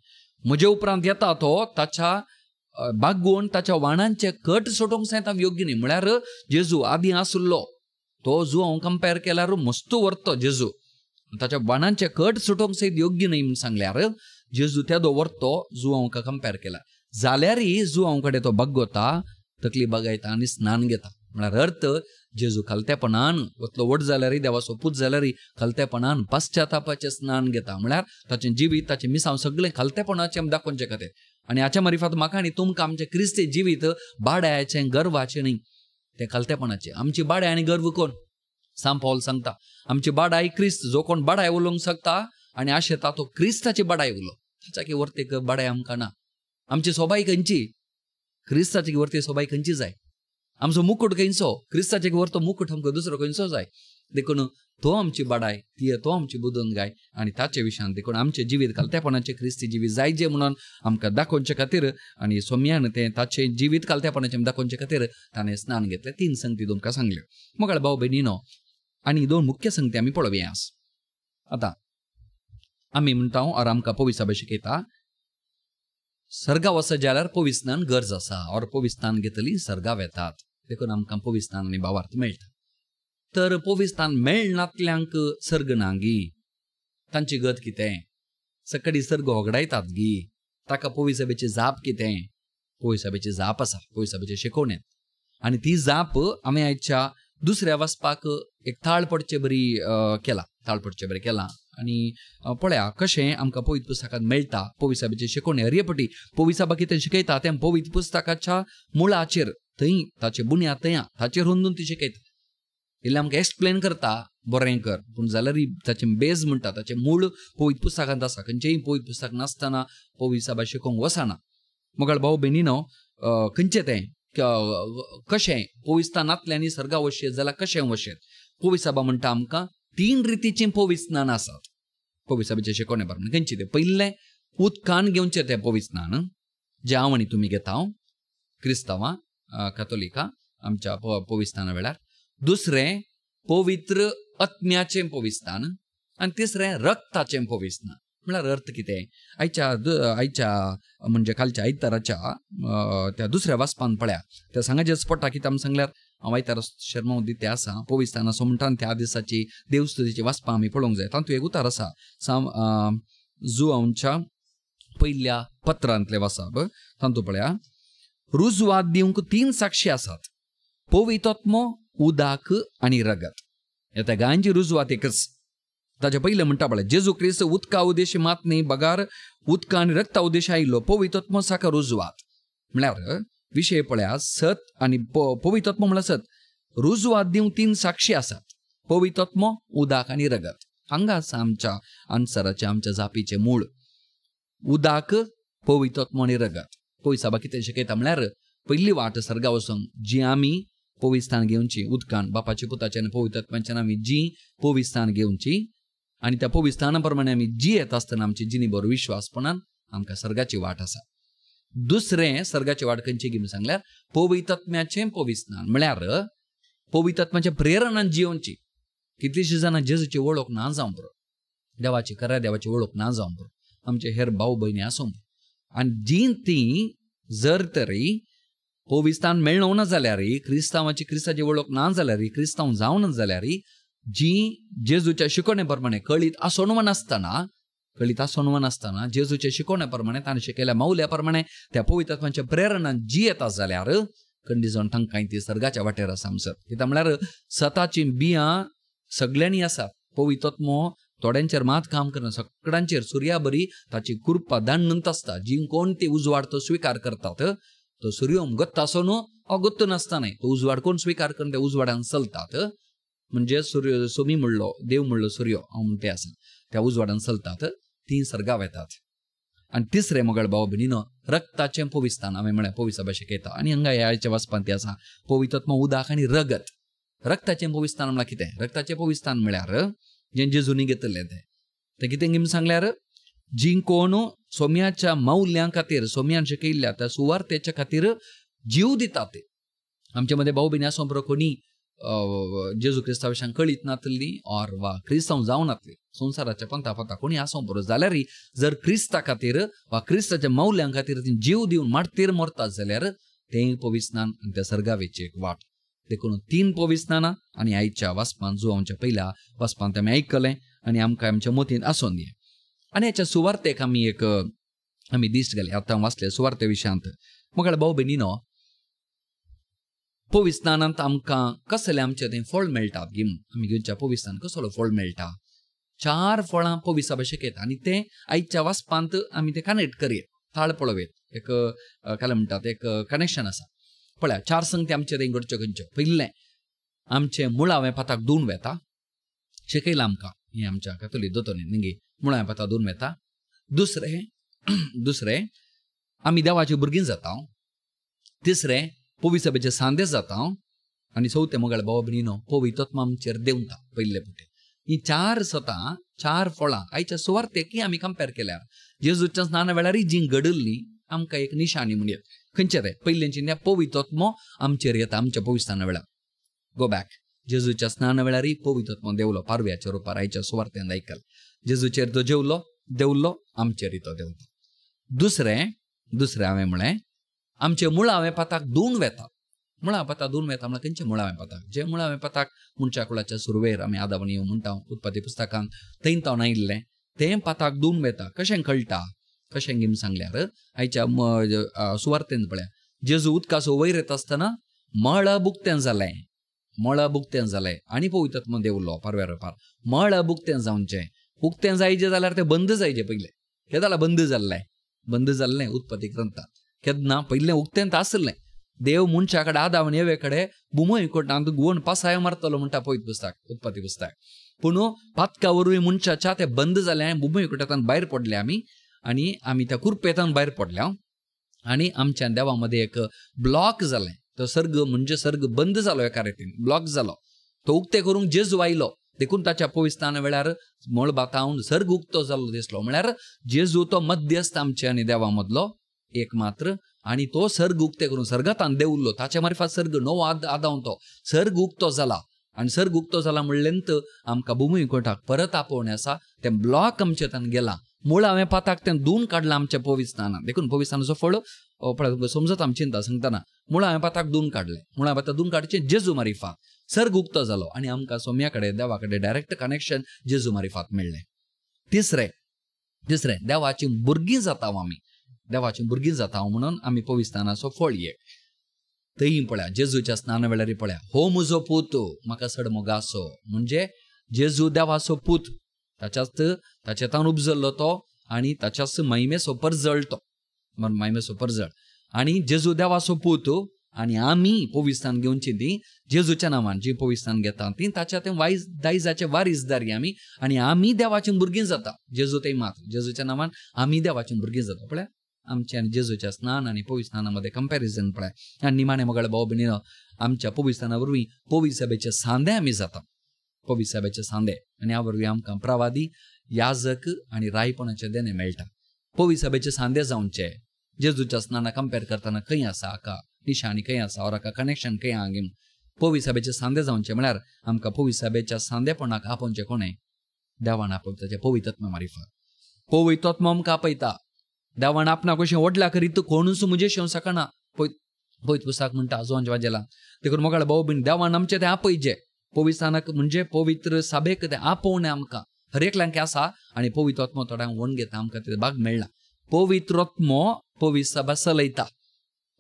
म्हजे उपरांत येता तो ताच्या बागोवन ताच्या वाणांचे कट सोडोवंक जाय हांव योग्य न्ही. म्हळ्यार जेजू आदीं आसलो तो जुवांव कंपेर केल्यार मस्त व्हरतो जेजू, ताच्या बाणांचे कट सुटोवंक सयत योग्य न्ही म्हूण सांगल्यार जेजू तेदो व्हरतो जुवांवका कंपेर केला जाल्यारय जुवांव कडेन तो बगोता, तकली बगायता आनी स्नान घेता. म्हळ्यार अर्थ जेजू खालतेपणान वतलो व्हड जाल्यारय देवाचो पूत जाल्यारय खालतेपणान पश्चातापाचें स्नान घेता. म्हळ्यार ताचें जिवीत ताचें मिसांव सगळें खालतेपणाचें दाखोवचें खातीर. आनी हाच्या मारिफात म्हाका आनी तुमकां आमचें क्रिस्ती जिवीत बाड्याचें गर्वाचें न्ही, तें खालतेपणाचें. आमची बाडाय आनी गर्व कोण, सांत पावल सांगता आमची बाडाय क्रिस्त, जो कोण बाडाय उलोवंक शकता आनी आशेता तो क्रिस्ताची बाडाय उलो, ताच्या की वर्तेक बाडाय आमकां ना. आमची सोबाय खंयची, क्रिस्ताची वर्ती सोबाय खंयची जाय, आमचो मुकूट खंयचो, क्रिस्ताचे वरतो मुकूट आमकां दुसरो खंयचो जाय. देखून तो आमची बाडाय, ती तो आमची बुदून गाय आनी ताचे विशयान देखून आमचें जिवीत खालतेपणाचें क्रिस्ती जिवीत जायजें म्हणून आमकां दाखोवचे खातीर आनी सोमयान तें ताचें जिवीत खालतेपणाचें दाखोवचे खातीर ताणें स्नान घेतलें. तीन संगती तुमकां सांगल्यो मगळ भाव भयणीनो, आनी दोन मुख्य संगती आमी पळोवया आज. आतां आमी म्हणटा और आमकां पविसाबा शिकयता सर्गा वचत जाल्यार पविस्नान गरज आसा, और पविस्नान घेतली सर्गा वेतात, देखून आमकां पविस्नान आनी भावार्थ मेळटा. तर पविस्तान मेळनातल्यांक सर्ग ना गी, तांची गत कितें, सकडी सर्ग होगडायतात गी, ताका पविसाबेची जाप कितें, पविसाबेची जाप आसा पविसाबेचे शिकोवणेंत. आनी ती जाप आमी आयच्या दुसऱ्या वचपाक एक ताळ पडचे बरी केला, ताळ पडचे बरी केला. आनी पळया कशें आमकां पवित्र पुस्तकांत मेळटा पविसाबेची शिकोवणी. हरयपटी पविसाबा कितें शिकयता तें पवित्र पुस्तकाच्या मुळाचेर थंय ताचे बुन्याद थंय ताचेर हुंदून ती शिकयता. इल्लें आमकां एक्सप्लेन करता बरें कर, पूण जाल्यार ताचें बेज म्हणटा ताचें मूळ पवित्र पुस्तकांत आसा. खंयचेंय पवित्र पुस्तक नासतना पविसाबा शिकोवंक वचना. मगळ भाव भयणीनो खंयचें तें कशें पविस्तान नातल्यांनी सर्गा वशेत जाल्यार कशें वशेत. पविसाबा म्हणटा आमकां तीन रितीचीं पविस्नान आसात पविसाबाचे शिकोवणे प्रमाणे. खंयचें तें, पयलें उदकान घेवचें तें पविस्नान जें हांव आनी तुमी घेता क्रिस्तांवां कातोलिकां आमच्या पविस्ताना वेळार. दुसरें पवित्र आत्म्याचें पविस्तान आनी तिसरें रक्ताचें पविस्तान. म्हळ्यार अर्थ कितें, आयच्या आयच्या म्हणजे कालच्या आयताराच्या त्या दुसऱ्या वाचपान पळया त्या सांगाचें पडटा कितें आमी सांगल्यार हांव आयतार शेरमांव दिते आसा पविस्तान असो म्हणटा त्या दिसाची देवस्तुतीची वाचपां आमी पळोवंक जाय. तातूंत एक उतार आसा साम जुवांच्या पयल्या पत्रांतलें वाचप, तातूंत पळया रुजवात दिवंक तीन साक्षी आसात, पवित्र उदाक आनी रगत. ह्या तेगांची रुजवात एकच. ताचे पयलें म्हणटा पळय जेजू क्रिस्त उदका उद्देश मात न्ही बगार उदका आनी रक्ता उद्देश आयिल्लो पवित्र साका रुजवात. म्हळ्यार विशय पळया सत आनी पवित्र म्हळ्यार सत. रुजवात दिवंक तीन साक्षी आसात, पवित्र उदाक आनी रगत. हांगा आसा आमच्या आन्सराचें आमच्या जापीचें मूळ, उदाक पवित्र आनी रगत. पविसाबा कितें शिकयता म्हळ्यार पयली वाट सर्गा वचूंक जी आमी पविस्तान घेवची उदकान बापाचे पुताचे आनी पवित्रत्वाच्या आमी जी पविस्तान घेवची आनी त्या पविस्ताना प्रमाणे आमी जी येता आसतना आमची जिणी बरो विश्वासपणान आमकां सर्गाची वाट आसा. दुसरें सर्गाची वाट खंयची गी सांगल्यार पवित्रत्म्याचें पविस्तान. म्हळ्यार पवित्रत्म्याच्या प्रेरणान जियोवची. कितलीशीं जाणां जेजूची वळख ना जावं पुरो, देवाची खऱ्या देवाची वळख ना जावं पुरो, आमचे हेर भाव भयणी आसूं आनी जी ती जर तरी पविस्तान मेळना जाल्यार क्रिस्तांवाची क्रिस्ताची वळख ना जाल्यार क्रिस्तांव जावन जाल्यार जी जेजूच्या शिकोवणे प्रमाणे कळीत आसून नासतना कळीत आसून नासतना जेजूच्या शिकोवणे प्रमाणे ताणें शिकयल्या मावल्या प्रमाणे त्या पवित्र आत्म्याच्या प्रेरणान जी येता जाल्यार कंडिजण तांकां ती सर्गाच्या वाटेर आसा आमसर. कित्याक म्हळ्यार सताची बियां सगळ्यांनी आसा. पवित्र थोड्यांचेर मात काम करना, सगळ्यांचेर सुर्या बरी ताची कृपा दांडंत आसता. जी कोण ती उजवाड तो स्विकार करतात, तो सूर्य गत्त आसो न्हू ओ गत्त नासता न्हय, तो उजवाड कोण स्विकार करून त्या उजवाडान चलतात. म्हणजे सूर्य सोमी म्हणलो देव म्हणलो सूर्य हांव म्हणटे आसा, त्या उजवाडान चलतात ती सर्गा वेतात. आनी तिसरें मगळ भाव भयणीनो रक्ताचें पविस्तान हांवें म्हळें पविसा भाशेक येता आनी हांगा ह्या वाचपांत ती आसा पवित्र उदक आनी रगत. रक्ताचें पविस्तान म्हळ्यार कितें? रक्ताचें पविस्तान म्हळ्यार जें जेजूनी घेतिल्लें तें तें कितें घेवन सांगल्यार जी कोण सोम्याच्या मौल्यां खातीर सोम्यान शिकयल्ल्या त्या सुवार्थेच्या खातीर जीव दितात ते. आमचे मदें भाव भयणी आसो बरो कोणी जेजू क्रिस्ता विशयान कळीत नातली ऑर वा क्रिस्तांव जावं नातली संवसाराच्या पंथा पंथा कोणी आसो बरो जाल्यार जर क्रिस्ता खातीर वा क्रिस्ताच्या मौल्यां खातीर ती जीव दिवन मारतीर मरतात जाल्यार तें पविस्नान आनी त्या सर्गावेची एक वाट. देखून तीन पविस्नानां आनी आयच्या वाचपान जुवांच्या पयल्या वाचपांत आमी आयकलें आनी आमकां आमच्या मतींत आसून दी. आनी ह्याच्या सुवार्थेक आमी एक आमी दिश्ट घाली. आतां वाचले सुवार्ते विशयांत मगळ भाव भयणीनो पविस्नानांत आमकां कसलें आमचें तें फळ मेळटा गिम आमी घेवच्या पविस्नान कसलो फळ मेळटा? चार फळां पविसा भाशेक येता आनी तें आयच्या वाचपांत आमी तें कनेक्ट करयेत, ताळ पळोवयेत, एक काय म्हणटात एक कनेक्शन आसा. पळया चार संगती आमचें तें घडच्यो खंयच्यो. पयलें आमचें मुळावें पाताक दोन वेता, शिकयलां आमकां हें आमच्या कातोलीक दोतोनी न्ही, मुळावें पाताक दोन वेता. दुसरें दुसरें आमी देवाची भुरगीं जाता. तिसरें पविसभेचे सांदे जाता. आनी चवथें मगळ भाव भयणीनो पवित्र आमचेर देंवता पयले पुटे. ही चार सतां चार फळां आयच्या सुवार्थेक आमी कंपेर केल्यार जेजूच्या स्नाना वेळार जी घडल्ली आमकां एक निशाणी म्हणयेत. खंयचें तें? पयलें चिन्या पवित्र आमचेर येता आमच्या पविस्ताना वेळार. गो बॅक जेजूच्या स्नाना वेळारय पवित्र देवलो पारव्याच्या रुपार आयच्या सुवार्थेन आयकल. जेजूचेर तो जेवलो देवलो आमचेर तो देवता. दुसरें दुसरें हांवें म्हळें आमचें मुळावें पाताक दोन वेता. मुळावें पाताक दोन वेता म्हळ्यार खंयचें मुळावें पाताक? जें मुळावें पाताक मनशा कुळाच्या सुरवेर आमी आदावन येवं म्हणटा उत्पत्ती पुस्तकांत थंय तावन आयिल्लें तें पाताक दोन वेता. कशें कळटा? कशें घेवन सांगल्यार आयच्या सुवार्थेन पळया जेजू उदकाचो वयर येता आसतना मळब उक्तें जालें, मळब उक्तें जालें आनी पवित्र देवलो पारव्या रुपार. मळब उक्तें जावचें, उक्तें जायचें जाल्यार तें बंद जायचें पयलें. केदाळा जाल्यार बंद जाल्लें? बंद जाल्लें उत्पत्ती ग्रंथात केन्ना पयलें उक्तें आसलें. देव मनशा कडेन आदावन येवे कडेन बुमय कोटांत गुवण पासाय मारतलो म्हणटा पवित्र पुस्तक उत्पत्ती पुस्तक. पूण पातका वरवीं मनशाच्या तें बंद जालें, बुमय कोटांत भायर पडले आमी आनी आमी त्या कुरपेतान भायर पडल्या आनी आमच्या देवा मदें एक ब्लॉक जालें. तो सर्ग म्हणजे सर्ग बंद जालो एका रितीन ब्लॉक जालो. तो उक्ते करूंक जेजू आयलो देखून ताच्या पविस्ताना वेळार मळबातावन सर्ग उक्तो जाल्लो दिसलो. म्हळ्यार जेजू तो मध्यस्थ आमच्या आनी देवा मदलो एक मात्र आनी तो सर्ग उक्ते करून सर्गातान देवलो. ताच्या मार्फत सर्ग नवो आदावन तो सर्ग उक्तो जाला आनी सर्ग उक्तो जाला म्हणलेंत आमकां भूमी कोटाक परत आपोवणें आसा. तें ब्लॉक आमचे तान गेला. मुळावें पाताक तें दोन काडलां आमच्या पविस्तानान. देखून पविस्तानाचो फळ पळय समजत आमी चिंता सांगतना मुळावें पाताक दोन काडलें. मुळावें पाताक दोन काडचें जेजू मारिफात सर्ग उक्तो जालो आनी आमकां सोम्या कडेन देवा कडेन डायरेक्ट कनेक्शन जेजू मारिफात मेळ्ळें. तिसरें तिसरें देवाची भुरगीं जाता आमी, देवाची भुरगीं जाता म्हणून आमी पविस्तानाचो फळ एक थंय पळया जेजूच्या स्नाना वेळार पळया हो म्हजो पूत म्हाका चड मोगासो. म्हणजे जेजू देवाचो पूत, ताच्याच ताच्या तान उपजल्लो तो आनी ताच्याच महिमेचो परजळ तो महिमेचो परजळ. आनी जेजू देवाचो पूत आनी आमी पविस्तान घेवची ती जेजूच्या नांवान जी पविस्तान घेता ती ताच्या ते वायज दायजाचे वारीसदारी आमी आनी आमी देवाची भुरगीं जाता. जेजू ते मात जेजूच्या नांवान आमी देवाची भुरगीं जाता. पळया आमच्या आनी जेजूच्या स्नान आनी पविस्ताना मदें कंपॅरिजन पळय. आनी निमाणें मगळ भाव भयणीनो आमच्या पविस्ताना वरवीं पविसभेचे सांदे आमी जाता, पविसभेचे सांदे आनी ह्या वरवीं आमकां प्रवादी याजक आनी रायपणाचे देणें मेळटा. पविसभेचे सांदे जावचे जेजूच्या स्नाना कंपेर करतना खंय आसा हाका निशाणी खंय आसा और हाका कनेक्शन खंय आहा घेवन पविसभेचे सांदे जावचे म्हळ्यार आमकां पविसभेच्या सांदेपणाक आपोवचें कोणें? देवान आपोवचें पवित्र मारिफात. पवित्र आमकां आपयता. देवान आपणाक कशें ओडला करीत कोणूच म्हजें शेवंक शकना. पवित्र पुस्तक म्हणटा आजोबांच्या वाजेला. देखून मोगाळ भाव भयण देवान आमचें तें आपयचें पविस्तानाक म्हणजे पवित्र सभेक तें आपोवणें आमकां हर एकल्यांक आसा आनी पवित्र आत्मो थोड्यांक वण घेता आमकां ते भाग मेळ्ळा. पवित्र आत्मो पवित्र सभा चलयता.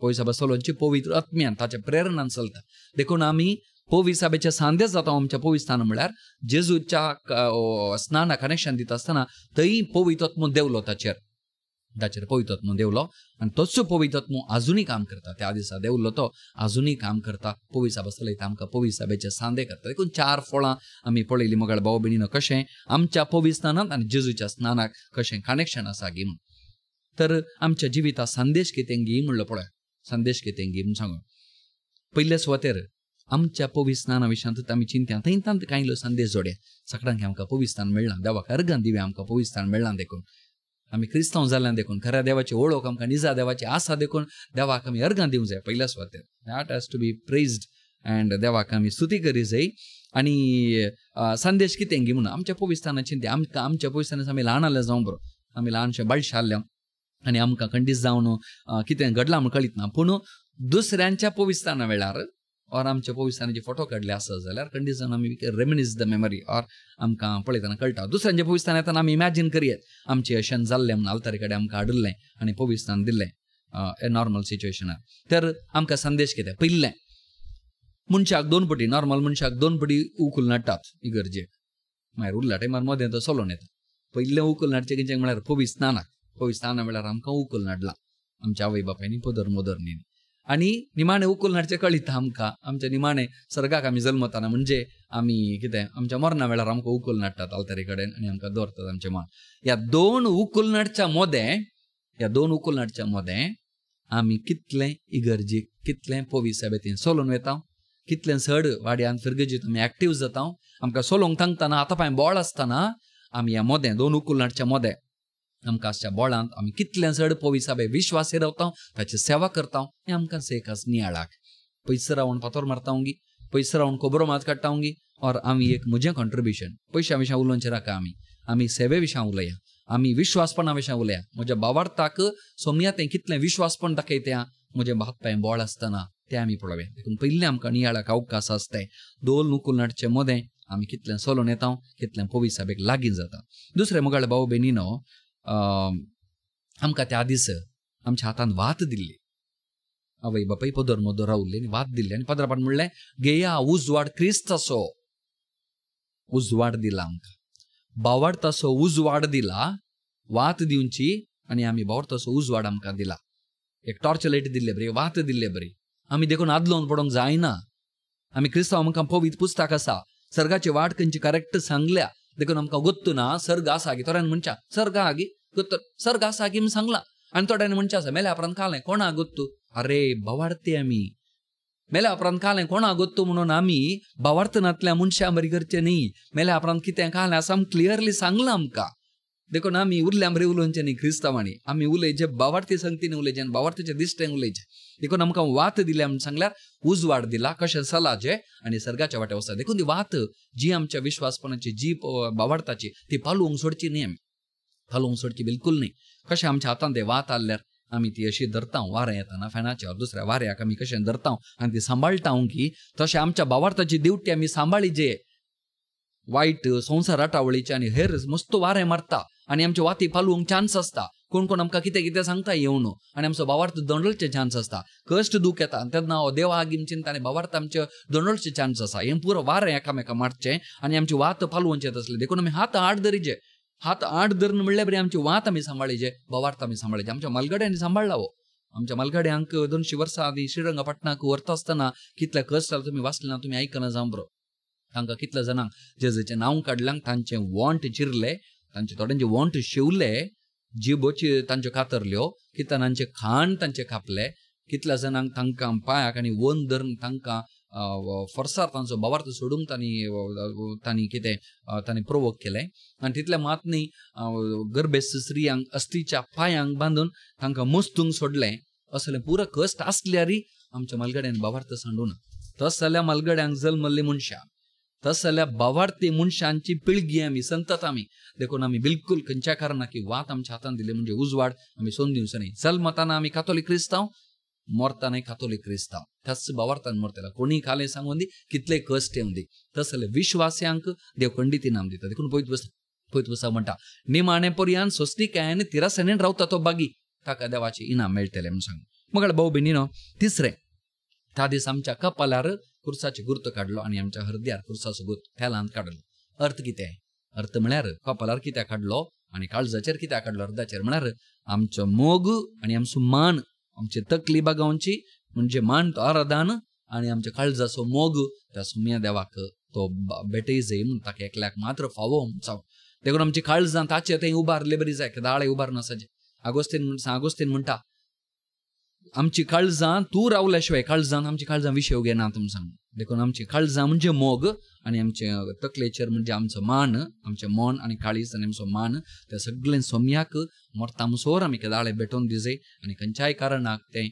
पवित्र सभा चलोवची पवित्र आत्म्यान ताच्या प्रेरणान चलता. देखून आमी पवित्र सभेचे सांदेश जाता आमच्या पवित्र स्थान म्हळ्यार जेजूच्या स्नाना कनेक्शन दिता आसतना थंय पवित्र आत्मो देवलो ताचेर, ताचेर पवित्र आत्मो देवलो आनी तोच पवित्र आत्मो आजुनूय काम करता. त्या दिसा देवलो तो आजुनूय काम करता. पवित्र सभा चलयता आमकां पवित्र सभेचे सांदे करता. देखून 4 फळां आमी पळयली मोगाळ भाव भयणीनो, कशें आमच्या पवित्र स्नानांत आनी जेजूच्या स्नानाक कशें कनेक्शन आसा गी म्हणून. तर आमच्या जिविता संदेश कितें गी म्हणलो पळय, संदेश कितें गी म्हणून सांगू. पयल्या सुवातेर आमच्या पवित्र स्नाना विशयांत आमी चिंत्या थंय तांत कांय संदेश जोडया. सगळ्यांक आमकां पवित्र स्थान मेळ्ळां, देवाक अर्गां दिव्या आमकां पवित्र स्थान मेळ्ळां. देखून आमी क्रिस्तांव जाल्यान, देखून खऱ्या देवाची ओळख आमकां निजा देवाची आसा, देखून देवाक आमी अर्गां दिवंक जाय पयल्या सुवातेर. That has to be praised and देवाक आमी स्तुती करी जाय. आनी संदेश कितें गी म्हणून आमच्या पवित्र स्थाना चिंत्या. आमकां आमच्या पवित्र स्थानान आमी ल्हान आसले जावं बरो, आमी ल्हानशे बाळशे आसले आनी आमकां खंडीत जावन कितें घडलां म्हूण कळीत ना, पूण दुसऱ्यांच्या पवित्र स्थाना वेळार ऑर आमच्या पवित्र स्थानाचे फोटो काडले आसत जाल्यार खंडीत जावन आमी रेमिनीस the memory or आमकां पळयतना कळटा. दुसऱ्यांच्या पवित्र स्थान येतना आमी इमॅजीन करयेत आमचें अशें जाल्लें म्हणून आल्तारी कडेन आमकां हाडिल्लें आनी पवित्र स्थान दिल्लें ए नॉर्मल सिच्युएशनार. तर आमकां संदेश कितें, पयलें मनशाक 2 पटी, नॉर्मल मनशाक 2 पटी उखूल नाडटात इगर्जेक, मागीर उरल्या टायमार मदें तो चलोवन येता. पयलें उखूल नाडचें कितें म्हळ्यार पवित्र स्नानाक. पवित्र स्नाना वेळार आमकां उखूल नाडला आमच्या आवय बापायनी पदर मोदरनी आनी निमाणें उखूल नाडचें कळिता आमकां आमच्या निमाणें सर्गाक आमी जल्मताना, म्हणजे आमी कितें आमच्या मरणा वेळार आमकां उखूल नाडटात आल्तारी कडेन आनी आमकां दवरतात आमचें मान. ह्या 2 उखूल नाडच्या मोदें, ह्या 2 उखूल नाडच्या मोदें आमी कितलें इगर्जीक, कितलें पवित्र सभेंत चलोवन वता, कितलें चड वाड्यान फिरगजीत आमी एक्टीव जाता. आमकां चलोवंक तांकतना हाता पांय बोळ आसतना आमी ह्या मोदें 2 उखूल नाडच्या मोदें आमकां आसच्या बोळांत आमी कितलें चड पवित्र सभे विश्वास रावता, ताची सेवा करता, हें आमकां सेकास नियाळाक. पयस रावन फातोर मारता गी, पयस रावन खबरो मात काडटा गी, ऑर आमी एक म्हजें कॉन्ट्रिब्युशन पयशां विशयां उलोवचें नाका, आमी आमी सेवे विशयां उलया, आमी विश्वासपणा विशयां उलया. म्हज्या बावार्थाक सोमया तें कितलें विश्वासपण दाखयता म्हजें हात पांय बोळ आसतना तें आमी पळोवया. देखून पयलें आमकां नियाळाक अवकाश आसता 2 उखूल नाडचे मोदें आमी कितलें चलोवन येता, कितलें पवित्र सभेक लागीं जाता. दुसरें मोगाळ भाव भयणीनो, आमकां त्या दीस आमच्या हातान वात दिल्ली, आवय बापाय पदर मोदर रावल्ली आनी वात दिल्ली आनी पदरापान म्हणलें घेया उजवाड क्रिस्ताचो, उजवाड दिला आमकां, बावार्थाचो उजवाड दिला, वात दिवची आनी आमी बावार्थाचो उजवाड आमकां दिला. एक टॉर्च लायट दिल्ले बरी, वात दिल्ले बरी. आमी देखून आदलोवन पडोवंक जायना. आमी क्रिस्तांव आमकां पवित्र पुस्तक आसा, सर्गाची वाट खंयची करेक्ट सांगल्या, देखून आमकां गोत्तू ना सर्ग आसा गी. थोड्यांनी म्हणच्या सर्ग आहा गी, गोत्त सर्ग आसा गी म्हूण सांगलां आनी थोड्यांनी म्हणचें आसा मेल्या उपरांत कालें कोणा गोत्तू. अरे भावार्थी आमी मेल्या उपरांत कालें कोणा गोत्तू म्हणून आमी भावार्थनांतल्या मनशां बरी करचें न्ही. मेल्या उपरांत कितें कालें आसा आमकां क्लियरली सांगलां आमकां. देखून आमी उरल्या बरी उलोवचें न्ही क्रिस्तांवांनी, आमी उलयचें भावार्थी संगतीन उलयचें आनी भावार्थीच्या दिश्टेन उलयचें. देखून आमकां वात दिल्या म्हूण सांगल्यार उजवाड दिला कशें सलाचें आनी सर्गाच्या वाट्या वचता. देखून ती वात जी आमच्या विश्वासपणाची जी भावार्थाची ती पालोवंक सोडची न्ही, आमी पालोवंक सोडची बिलकूल न्ही. कशें आमच्या हातान ते वात आसल्यार आमी ती अशी धरता वारें येतना फॅनाच्या दुसऱ्या वाऱ्याक आमी कशें धरता आनी ती सांबाळटा की तशें आमच्या भावार्थाची दिवटी आमी सांबाळी. वायट संवसार राटावळीचे आनी हेर मस्त वारें मारता आनी आमचे वाती पालोवंक चान्स आसता. कोण कोण आमकां कितें कितें सांगता येवन आनी आमचो भावार्थ दोंडोलचे चान्स आसता. कश्ट दूख येता तेन्ना हो देवा आगीम चिंता आनी भावार्थ आमचे दोंडोलचे चान्स आसा. हें पुरो वारें एकामेका मारचें आनी आमची वात पालोवचें तसलें. देखून आमी हात आड धरीचे, हात आड धरून म्हणल्यार बरी आमची वात आमी सांबाळीचे, भावार्थ आमी सांबाळीचे. आमच्या मालगड्यांनी सांबाळला हो, आमच्या मालगड्यांक 200 वर्सां आदीं श्रीरंगपटणाक व्हरता आसतना कितले कश्ट जाले तुमी वाचले ना, तुमी आयकना जावं बरो. तांकां कितल्या जाणांक जेजूचें नांव काडल्यां तांचें वोंट चिरले, तांचे थोड्यांचे वोंट शिवले, जिबोची तांच्यो कातरल्यो, कितल्या जाणांचें खाण तांचे कापले, कितल्या जाणांक तांकां पांयाक आनी वन धरून तांकां फोर्सार तांचो भावार्थ सोडूंक तांणी तांणी कितें तांणी प्रोवोक केलें. आनी तितलें मात न्ही, गर्भेस्त स्त्रियांक अस्तीच्या पांयांक बांदून तांकां मस्तूंक सोडलें. असलें पुरो कश्ट आसल्यारय आमच्या मालगड्यान भावार्थ सांडूना. तस जाल्यार मालगड्यांक जल्मल्ली मनशां, तस जाल्यार भावार्थी मनशांची पिळगी आमी, संतत आमी. देखून आमी बिलकूल खंयच्या कारणाक की वात आमच्या हातान दिली म्हणजे उजवाड आमी सोडून दिवचो न्ही. जल्मताना आमी कातोलीक क्रिस्तांव, मरताना कातोलीक क्रिस्तांव, त्याच भावार्थान मरतला. कोणी कालें सांगून दी, कितले कश्ट येवन दी, तस जाल्यार विश्वास्यांक देव खंडीत इनाम दिता. देखून पयत बसा म्हणटा निमाणे पर्यान सोंसणिकायेन तिरासणेन रावता तो बागी, ताका देवाचें इनाम मेळटलें म्हूण सांग. मग भाऊ भयणीनो, तिसरें त्या दीस आमच्या कपालार कुर्साचे गुर्त काडलो आनी आमच्या हृदयार कुर्साचो गुर्त थेलांत काडलो. अर्थ कितें? अर्थ म्हळ्यार कपालार कित्याक काडलो आनी काळजाचेर कित्याक काडलो हृदयाचेर म्हळ्यार आमचो मोग आनी आमचो मान, आमची तकली बागावची म्हणजे मान तो आराधन आनी आमच्या काळजाचो मोग त्या सुम्या देवाक तो भेटय जाय म्हूण ताका एकल्याक मात्र फावो जावं. देखून आमची काळजां ताचे थंय उबारले बरी जाय, दाळे उबार नासाचे. आगोस्तीन म्हणटा आमची काळजां तूं रावल्या शिवाय काळजान आमची काळजां विशय घेना तुम सांग. देखून आमची काळजां म्हणजे मोग आनी आमचे तकलेचेर म्हणजे आमचो मान, आमचें मन आनी काळीज आनी आमचो मान त्या सगळें सोम्याक मरतामसोर आमी दाळे भेटोवन दिजय आनी खंयच्याय कारणाक तें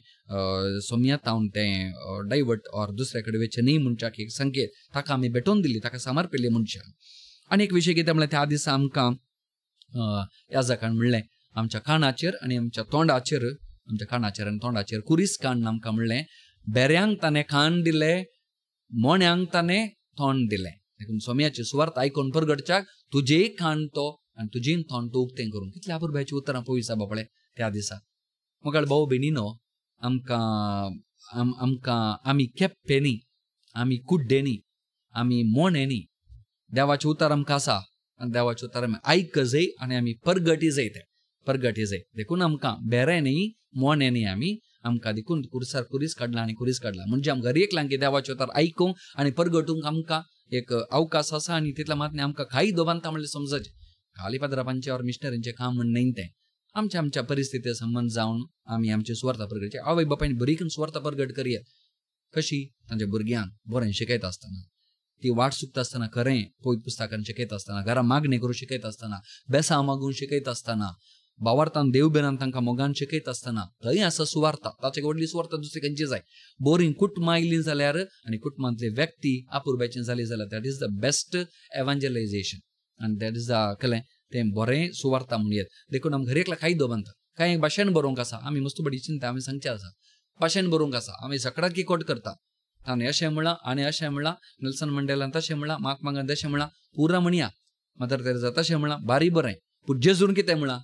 सोम्या तावन तें डायवर्ट ऑर दुसऱ्या कडेन वचचें न्ही म्हणच्याक एक संकेत ताका आमी भेटोवन दिली, ताका समर्पिल्ली मनशां. आनी एक विशय कितें म्हणल्यार त्या दिसा आमकां याजकान म्हणलें आमच्या कानाचेर आनी आमच्या तोंडाचेर, आमच्या कानाचेर आनी तोंडाचेर कुरीस कान आमकां म्हणलें बेऱ्यांक ताणें कान दिले, मोण्यांक ताणें तोंड दिलें. देखून सोम्याची सुवार्थ आयकून परगटच्याक तुजेय कान तो आनी तुजेय तोंड तूं उक्तें करूंक. कितल्या अपुरबायची उतरां पळय बापळे त्या दिसा. मग भाऊ भयणीनो, आमकां आमकां आमी केप्पे न्ही, आमी कुड्डे न्ही, आमी मोणे न्ही. देवाचें उतर आमकां आसा आनी देवाचें उतर आमी आयक जाय आनी आमी परगटी जाय, तें परगटी जाय. देखून आमकां बेरें न्ही, मोणे न्ही, आमी आमकां देखून कुर्सार कुरीस काडला आनी कुरीस काडला म्हणजे आमकां एकल्यांक देवाचें उतर आयकूंक आनी परगटूंक आमकां एक अवकाश आसा आनी तितल्या मात न्ही आमकां कांय दोबांता म्हणल्यार समजचें. खाली पाद्रापांचें ऑर मिशनरींचें काम म्हण न्ही तें, आमच्या आमच्या परिस्थिती संबंद जावन आमी आमची सुवार्था परगटची. आवय बापायन बरी करून सुवार्था परगट करया कशी, तांच्या भुरग्यांक बरें शिकयता आसतना, ती वाट चुकता आसतना खरें पवित्र पुस्तकान शिकयता आसतना, घरा मागणी करून शिकयता आसतना, बेसां मागून शिकयता आसतना, बावार्थान देवबेनान तांकां मोगान शिकयता आसतना थंय आसा सुवार्था. ताचे व्हडली सुवार्था दुसरी खंयची जाय. बोरींग कुटुंबां आयलीं जाल्यार आनी कुटुंबांतली व्यक्ती अपुरबायची जाली जाल्यार that is the best evangelisation आनी that is the कळ्ळें तें बरें सुवार्था म्हूण येत. देखून आमकां हर एकल्या कायदो बांदता. कांय एक भाशण बरोवंक आसा, आमी मस्त बडी चिंता आमी सांगचें आसा, भाशण बरोवंक आसा, आमी सकडाकी कोट करता, ताणें अशें म्हळां आनी अशें म्हळां, नेल्सन मंडेलान तशें म्हळां, महात्मा गांधी तशें म्हळां, पुरा म्हणया, मदर तेरेजा तशें म्हळां, बारी बरें, पूण जेजून कितें म्हळां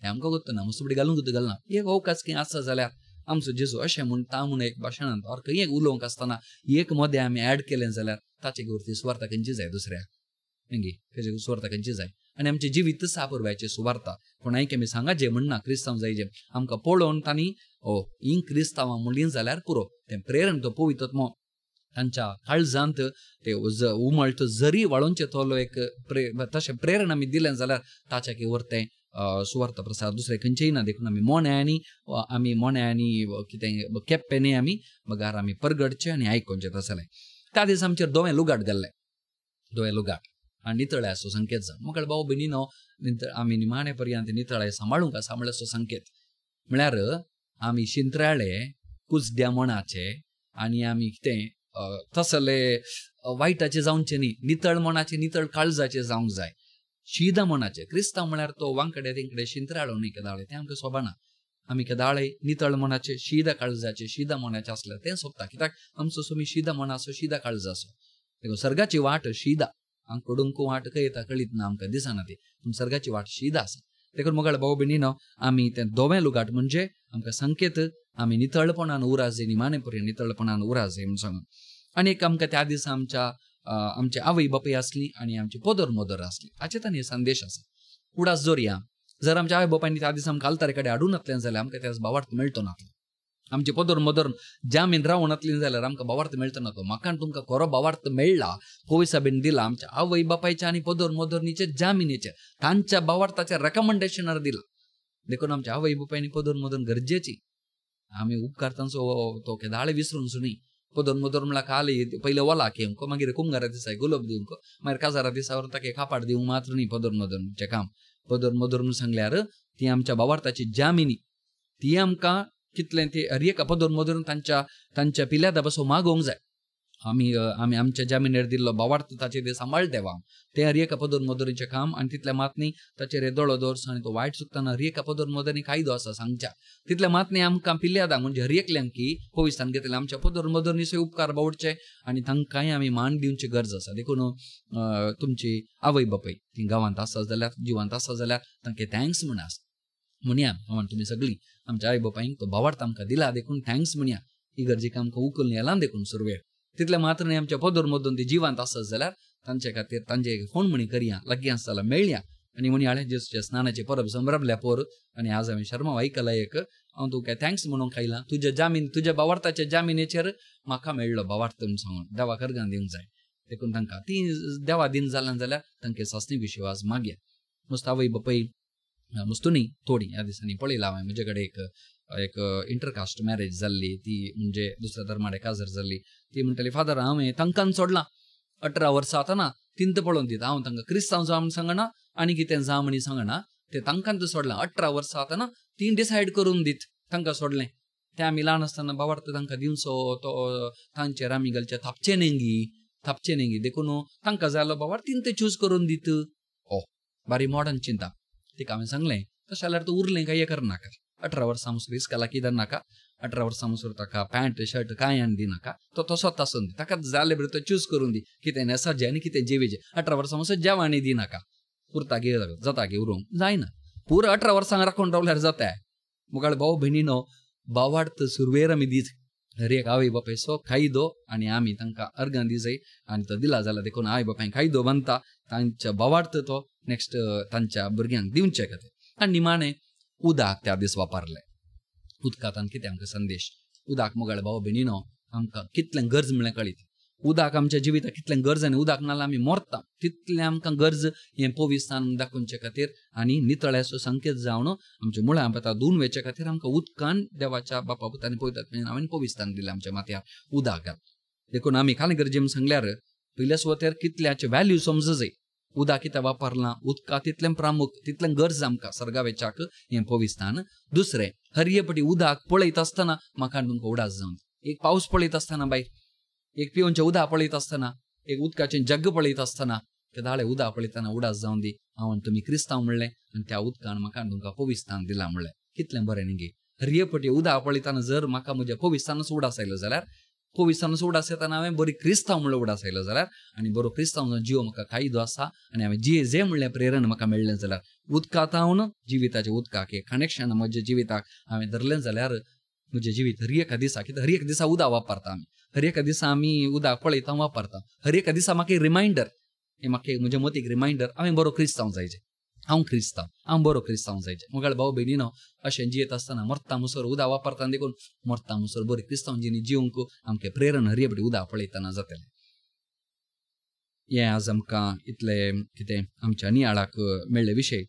तें आमकां गोत्त ना, मस्त बडी घालूंक घालना. एक अवकाश खंय आसा जाल्यार आमचो जेजू अशें म्हणटा म्हूण एक भाशणांत ऑर खंय एक उलोवंक आसतना एक मदें आमी एड केलें जाल्यार ताचे वरती सुवार्था खंयची जाय दुसऱ्याक, मागीर ताचे सुवार्था खंयची जाय. आनी आमचें जिवीत सापुरबायचें सुवार्था कोणायक आमी सांगा जे म्हणना क्रिस्तांव जाय जे आमकां पळोवन तांणी ओ ही क्रिस्तांवां म्हणली जाल्यार पुरो, तें प्रेरण तो पवित्र तांच्या काळजांत ते उमळट जरी वाळोवचें तोलो एक तशें प्रेरण आमी दिलें जाल्यार ताच्या वरतें सुवार्थ प्रसार दुसरें खंयचेय ना. देखून आमी मोण्यांनी आमी मोण्यांनी कितें केप्पे न्ही, आमी बगार आमी परगटचें आनी आयकोवचें तसलें. त्या दिसा आमचेर दोवें लुगाट घाल्लें, दोवें लुगाट आनी नितळायचो संकेत जावन मग भाऊ भयणीनो आमी निमाणे पर्यंत नितळाय सांबाळूंक आसा म्हणल्यार संकेत म्हळ्यार आमी शिंत्राळे कुसड्या मनाचे आनी आमी कितें तसले वायटाचे जावचें न्ही, नितळ मनाचे नितळ काळजाचे जावंक जाय, शीदा मनाचे. क्रिस्तांव म्हळ्यार तो वांकडे तेंकडे शिंत्राळो न्ही केदाळे, तें आमकां सोबाना. आमी केदाळे नितळ मनाचे शीदा काळजाचे शीदा मनाचे आसल्यार तें सोबता, कित्याक आमचो सोमी शीदा मनाचो शीदा काळजाचो. देखून सर्गाची वाट शीदा, आमकां वाट खंय येता कळीत ना, आमकां दिसना ती, पूण सर्गाची वाट शीदा आसा. देखून मोगाळ भाऊ भयणीनो आमी तें दोवें लुगाट म्हणजे आमकां संकेत आमी नितळपणान उराजे, निमाणे पर्यंत नितळपणान उराजे म्हूण सांगून. आनी एक आमकां त्या दिसा आमच्या आमचे आवय बापूय आसली आनी आमची पोदर मोदर आसली, हाचे तांणी संदेश आसा. उडास जोरया, जर आमच्या आवय बापायनी त्या दिसा आमकां आल्तारे कडेन हाडूं नासलें जाल्यार आमकां त्या भावार्थ मेळटो नासलो. आमचे पदर मदर जामीन रावूं नासली जाल्यार आमकां भावार्थ मेळटो नासलो. म्हाका आनी तुमकां खरो भावार्थ मेळ्ळा पयसा बीन दिला आमच्या आवय बापायच्या आनी पदर मदरनीचे जामिनीचे तांच्या भावार्थाच्या रेकमेंडेशनार दिला. देखून आमच्या आवय बापायनी पदर मदर गरजेची. आमी उपकार तांचो तो केदाळे विसरून सुनी. पदर मदर म्हणल्यार खाली पयले वला घेवंक, मागीर कुंगारा दिसा गुलाब दिवंक, मागीर काजारा दिसा व्हरून ताका कापाट दिवंक मात्र न्ही पदर मदरचें काम. पदर मदर म्हणून सांगल्यार ती आमच्या भावार्थाची जामिनी, ती आमकां कितलें ते हर एका पदर मदरून तांच्या तांच्या पिल्यादा पासून मागोवंक जाय. आमी आमी आमच्या जामिनेर दिल्लो भावार्थ ताचेर ते सांबाळ देवा, तें हर एका पदर मदरीचें काम. आनी तितलें मात न्ही ताचेर दोळो दवरचो आनी तो वायट चुकतना हर एका पदर मदरी कायदो आसा सांगच्या, तितलें मात न्ही आमकां पिल्यादा म्हणजे हर एकल्यांक की पविस्तान घेतलें आमच्या पदर मदरनीसय उपकार बावडचे आनी तांकांय आमी मान दिवची गरज आसा. देखून तुमची आवय बापूय ती गांवांत आसा जाल्यार जिवांत आसा जाल्यार तांकां thanks म्हण आसा. म्हणया हांव तुमी सगळीं आमच्या आई बापायंक तो भावार्थ आमकां दिला देखून thanks म्हणया. इगर्जेक आमकां उखलून येला देखून सुरवेक तितलें मात्र न्ही आमच्या पदर मदून ती जिवांत आसत जाल्यार तांचे खातीर तांचे फोन म्हणी करया, लागीं आसा जाल्यार मेळया आनी म्हणी हाडे जेजूच्या स्नानाचे परब संभ्रमल्या पोर आनी आज हांवें शर्मा आयकला एक हांव तुका thanks म्हणूंक आयलां, तुज्या जामीन तुज्या भावार्थाच्या जामिनेचेर म्हाका मेळ्ळो भावार्थ म्हूण सांगून देवाक अर्गां दिवंक जाय. देखून तांकां ती देवा दिन जालां जाल्यार तांकां सासणी विश्वास मागया. नुस्तं आवय बापाय नुस्तं न्ही थोडी ह्या दिसांनी पळयलां हांवें म्हजे कडेन एक एक इंटरकास्ट मॅरेज जाल्ली, ती म्हणजे दुसऱ्या धर्माडे काजर जाल्ली. ती म्हणटाली फादर हांवें तांकां सोडलां 18 वर्सां आतां ना तिंत पळोवन दिता, हांव तांकां क्रिस्तांव जावं म्हूण सांगना आनी कितें जावं म्हणी सांगना, ते तांकां तूं सोडलां 18 वर्सां आतां ना ती डिसायड करून दीत तांकां सोडलें. ते आमी ल्हान आसतना बाबार्थ तांकां दिवचो तो तांचेर आमी घालचे थापचे न्ही थापचे न्ही देखून तांकां जालो बाबार तीन ते चूज करून दीत. ओ बारी मॉडर्न चिंता. तिका हांवें सांगलें तशें जाल्यार तूं उरलें काय हें करनाका, 18 वर्सां मुसर इस्कालाक कितें नाका, 18 वर्सां मुसर ताका पॅन्ट शर्ट कांय आनी दिनाका, तो तसोच आसून दी, ताका जाले बरें तो चूज करून दी कितें न्हेसाचें आनी कितें जेवेचें. 18 वर्सां मुसर जेवण दिनाका, पुरता गे जाता गे उरूंक जायना, पुरो 18 वर्सांक राखून रावल्यार जाता. मुखार भाव भयणीनो भावार्थ सुरवेर आमी दीत हर एक आवय बापायचो कायदो आनी आमी तांकां अर्गां दिसय आनी तो दिला जाल्यार देखून आवय बापायक कायदो बांदता तांच्या भावार्थ तो नेक्स्ट तांच्या भुरग्यांक दिवचे खातीर. आनी निमाणें उदक त्या दीस वापरलें. उदकांत कितें आमकां संदेश, उदक मुगाळ भाव भयणीनो आमकां कितलें गरज म्हणल्यार कळीत, उदक आमच्या जिविताक कितलें गरज आनी उदक नाल्यार आमी मरता तितलें आमकां गरज हें पवित्रस्थान दाखोवचे खातीर आनी नितळ्याचो संकेत जावन आमच्या मुळां आतां धुवन वचचे खातीर आमकां उदकान देवाच्या बापा पुतांनी पवित्र हांवें पवित्रस्थान दिलें आमच्या माथ्यार उदक. देखून आमी खाली गरजे म्हूण सांगल्यार पयल्या सुवातेर कितल्याचे व्हॅल्यू समज जाय, उदक कितें वापरलां, उदका तितलें प्रामुख्य तितलें गरज आमकां सर्गावेच्याक हें पवित्रस्थान. दुसरें हरये उदक पळयत आसतना म्हाका तुमकां उडास जावन एक पावस पळयत आसतना बाय एक पिवनचें उदक पळयत आसतना एक उदकाचें जग पळयत आसतना केदाळे उदक पळयतना उडास जावन दी हांव तुमी क्रिस्तांव म्हणलें आनी त्या उदकान म्हाका तुमकां पवित्रस्थान दिलां म्हणलें कितलें बरें न्ही. हरये उदक पळयतना जर म्हाका म्हज्या पवित्रस्थानच उडास आयलो जाल्यार पवित्रस्थानच उडास येतना हांवें बरी क्रिस्तांव म्हणलें उडास आयलो जाल्यार आनी बरो क्रिस्तांव जीव म्हाका कायदो आसा आनी हांवें जे जे म्हणलें प्रेरण म्हाका मेळ्ळें जाल्यार उदकांत जिविताचें उदकाक एक कनेक्शन म्हज्या जिविताक हांवें धरलें जाल्यार म्हजें जिवीत हर एका दिसा कित्याक हर एक दिसा उदक वापरता आमी, हर एका दिसा आमी उदक पळयता वापरता, हर एका दिसा म्हाका एक रिमायंडर हें म्हाका म्हज्या मतीक रिमायंडर हांवें बरो क्रिस्तांव जायचें, हांव क्रिस्तांव, हांव बरो क्रिस्तांव जायचें. मुखार भाव भयणीनो अशें जियेत आसतना मरता मुसर उदक वापरता देखून मरता मुसर बरी क्रिस्तांव जिणी जिवंक आमकां प्रेरण हर एकटी उदक पळयतना जातलें. हें आज आमकां इतलें कितें आमच्या नियाळाक मेळ्ळे विशय.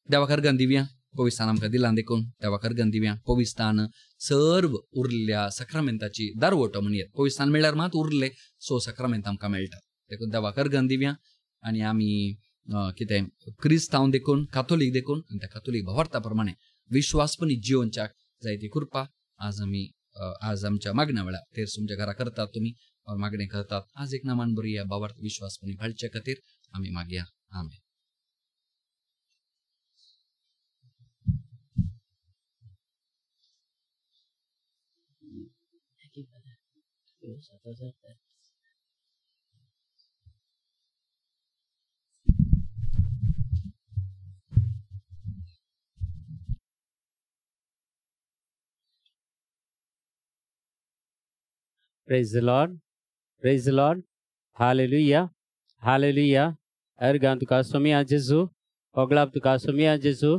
देवाक अर्गां दिवया पवित्रस्थान आमकां दिलां देखून देवाक अर्गां दिवया. पवित्रस्थान सर्व उरल्या सक्रामेंताची दारवटो म्हणयेत, पवित्रस्थान मेळ्ळ्यार मात उरले सो सक्रामेंत आमकां मेळटा. देखून देवाक अर्गां दिवया आनी आमी कितें क्रिस्तांव देखून कातोलीक देखून आनी त्या कातोलीक भावार्था प्रमाणे विश्वासपणी जिवनच्याक जायती कृपा आज आमी आज आमच्या मागण्या वेळार तेर तुमच्या घरा करतात तुमी मागणें करतात आज एक नामान बरी ह्या भावार्थ विश्वासपणी पाळचे खातीर आमी मागया. आमेन. Praise the Lord. Praise the Lord. Hallelujah. Hallelujah. अर्गां तुका सोमिया जेजू, ओगळाप तुका सोमिया जेजू,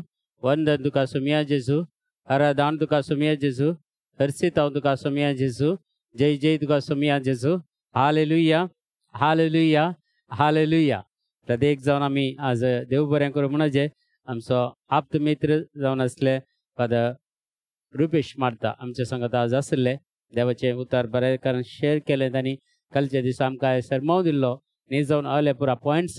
वंदन तुका सोमिया जेजू, आराधन तुका सोमिया जेजू, हर्षितांव तुका सोमिया जेजू, जय जय तुका सोमिया जेजू. हालेलुया. हालेलुया. हालेलुया. प्रत्येक जावन आमी आज देव बरें करूं म्हणजे आमचो आप्त मित्र जावन आसले फादर रुपेश मार्ता आमच्या संगत आज आसले. देवाचें उतर बरें कारण शेअर केलें तांणी. कालच्या दिसा आमकां सरमाव दिल्लो न्ही जावन आले पुरा पॉयंट्स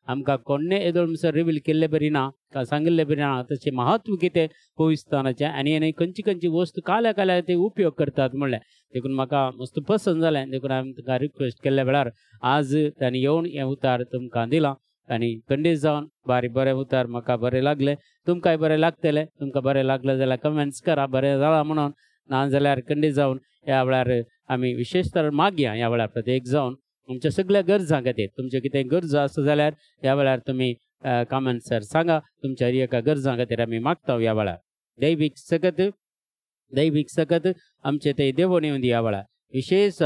आमकां कोणें येदोळ म्हणसर रिवील केल्ले बरी ना, सांगिल्ले बरी ना ताचें महत्व कितें पवित्रस्थानाचें आनी आनी खंयची खंयची वस्तू काल्या काल्या ते उपयोग करतात म्हणलें. देखून म्हाका मस्त पसंत जालें. देखून हांवें तुमकां रिक्वेस्ट केल्ल्या वेळार आज तांणी येवन हें उतार तुमकां दिलां आनी खंडीत जावन बारीक बरें उतार म्हाका बरें लागलें, तुमकांय बरें लागतलें. तुमकां बरें लागलें जाल्यार कमेंट्स करा बरें जालां म्हणून, ना जाल्यार खंडीत जावन ह्या वेळार आमी विशेश तर मागया ह्या वेळार प्रत्येक जावन आमच्या सगळ्या गरजां खातीर. तुमच्यो कितें गरजो आसा जाल्यार ह्या वेळार तुमी कामन सर सांगा तुमच्या हर एका गरजां खातीर आमी मागता ह्या वेळार. दैवीक सकत दैवीक सकत आमचे ते देवोन येवन ह्या वेळार विशेष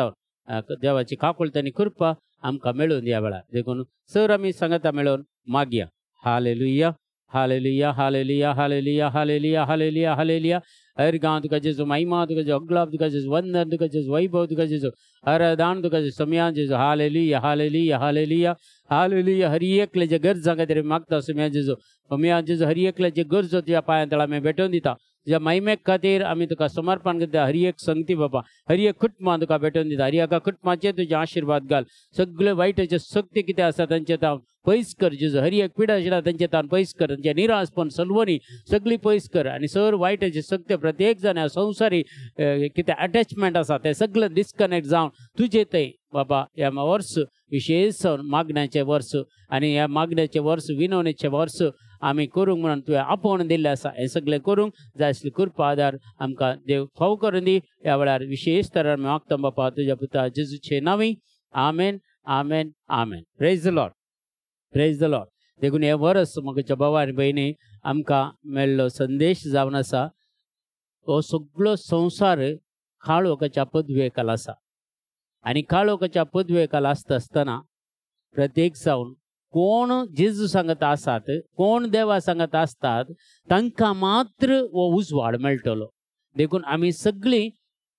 देवाची काकुळट आनी कृपा आमकां मेळून ह्या वेळार. देखून सर आमी सांगता मेळोवन मागया. Hallelujah hallelujah hallelujah hallelujah hallelujah hallelujah hallelujah. हर गांव तुका जेजू महिमा तुका जेजू अगलाब तुका जेजू वंदन तुका जेजू वैभव तुका जेजू हर दान तुका जेजू सम्या जेजू हालेलुया हालेलुया हालेलुया हालेलुया. हर एकले जे गरजां खातीर मागता सम्या जेजू सम्या जेजू हर एकले जे गरजो तुज्या पांयां तळा आमी भेटोवन दिता. तुज्या महिमेक खातीर आमी तुका समर्पण करता. हर एक संगती बाबा हर एक कुटुंबां तुका भेटोवन दिता. हर एका कुटुंबाचेर तुजे आशिर्वाद घाल. सगळे वायटाचे शक्ती कितें आसा तांचे तावन पयस कर जेजू. हर एक पिडा आशिल्ल्या तांचे तावन पयस कर. तांचे निराशपण सलवणी सगळी पयस कर आनी सर वायटाची शक्ती प्रत्येक जाण संवसारी कितें अटॅचमेंट आसा तें सगळें डिस्कनेक्ट जावन तुजे थंय बाबा ह्या वर्स विशेष मागण्याचें वर्स आनी ह्या मागण्याचें वर्स विनवणेचें वर्स आमी करूंक म्हणून तुवें आपोवन दिल्लें आसा. हें सगळें करूंक जाय आसली कृपा आदार आमकां देव फाव करून दी. ह्या वेळार विशेष तरान मागता बापा तुज्या पुता जेजूचे नांवी. आमेन आमेन आमेन. Praise the Lord praise the Lord. देखून हें वर्स म्हज्या भावा आनी भयणी आमकां मेळ्ळो संदेश जावन आसा हो सगळो संवसार काळोखाच्या पदवेकाल आसा आनी काळोखाच्या पदवेकाल आसता आसतना प्रत्येक जावन कोण जेजू सांगत आसात कोण देवा सांगत आसतात तांकां मात्र हो उजवाड मेळटलो. देखून आमी सगळीं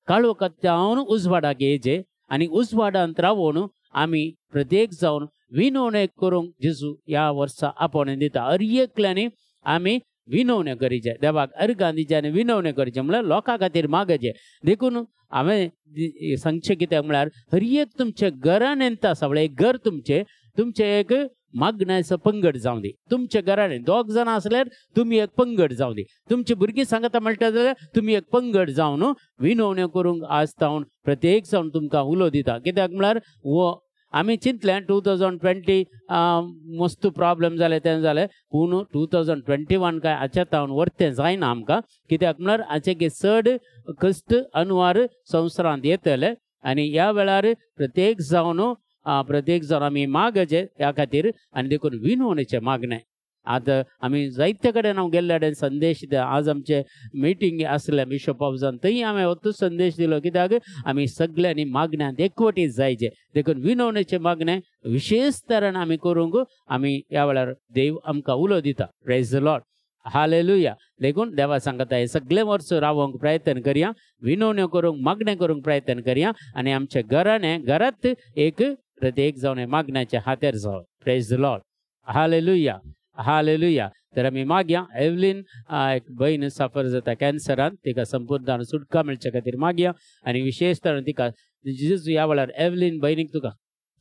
काळोखांतल्यान उजवाडाक येयचे आनी उजवाडांत रावून आमी प्रत्येक जावन विनवणे करूंक जेजू ह्या वर्सा आपोवणें दिता. हर एकल्यांनी आमी विनवण्यो करीचे देवाक अर्गां दिचें आनी विनवण्यो करचें म्हणल्यार लोकां खातीर मागचें. देखून हांवें सांगचें कित्याक म्हळ्यार हर एक तुमचें घरान आसा म्हळ्यार एक घर तुमचें तुमचें एक मागण्याचो पंगड जावं दी. तुमच्या घरान दोग जाणां आसल्यार तुमी एक पंगड जावं दी. तुमची भुरगीं सांगता म्हणटा जाल्यार तुमी एक पंगड जावन विनवण्यो करूंक आज जावन प्रत्येक जावन तुमकां उलो दिता. कित्याक म्हळ्यार हो आमी चिंतलें 2020 मस्त प्रॉब्लम जालें तें जालें पूण 2021 काय हाच्या तावन वर्तें जायना आमकां. कित्याक म्हळ्यार हाचे की चड कश्ट अनवार संवसारांत येतले आनी ह्या वेळार प्रत्येक जावन प्रत्येक जावन आमी मागचें ह्या खातीर आनी देखून विनवणेचें मागणें. आतां आमी जायते कडेन हांव गेल्ले कडेन संदेश दिता. आज आमचें मिटींग आसलें बिशप हावसान थंय हांवें होच संदेश दिलो कित्याक आमी सगल्यांनी मागण्यांत एकवटीत जायचें. देखून विनवणेचें मागणें विशेष तरेन आमी करूंक आमी ह्या वेळार देव आमकां उलो दिता. Praise the Lord hallelujah. देखून देवा सांगता हें सगळें वर्स रावोंक प्रयत्न करया, विनवण्यो करूंक मागणें करूंक प्रयत्न करया आनी आमच्या घराणें घरांत एक प्रत्येक जावन मागण्याचे हातेर जावं. Praise the Lord hallelujah hallelujah. तर आमी मागया एवलीन एक भयण साफर जाता कॅन्सरान तिका संपूर्ण सुटका मेळचे खातीर मागया आनी विशेष तरेन तिका जेजू ह्या वेळार एवलीन भयणीक तुका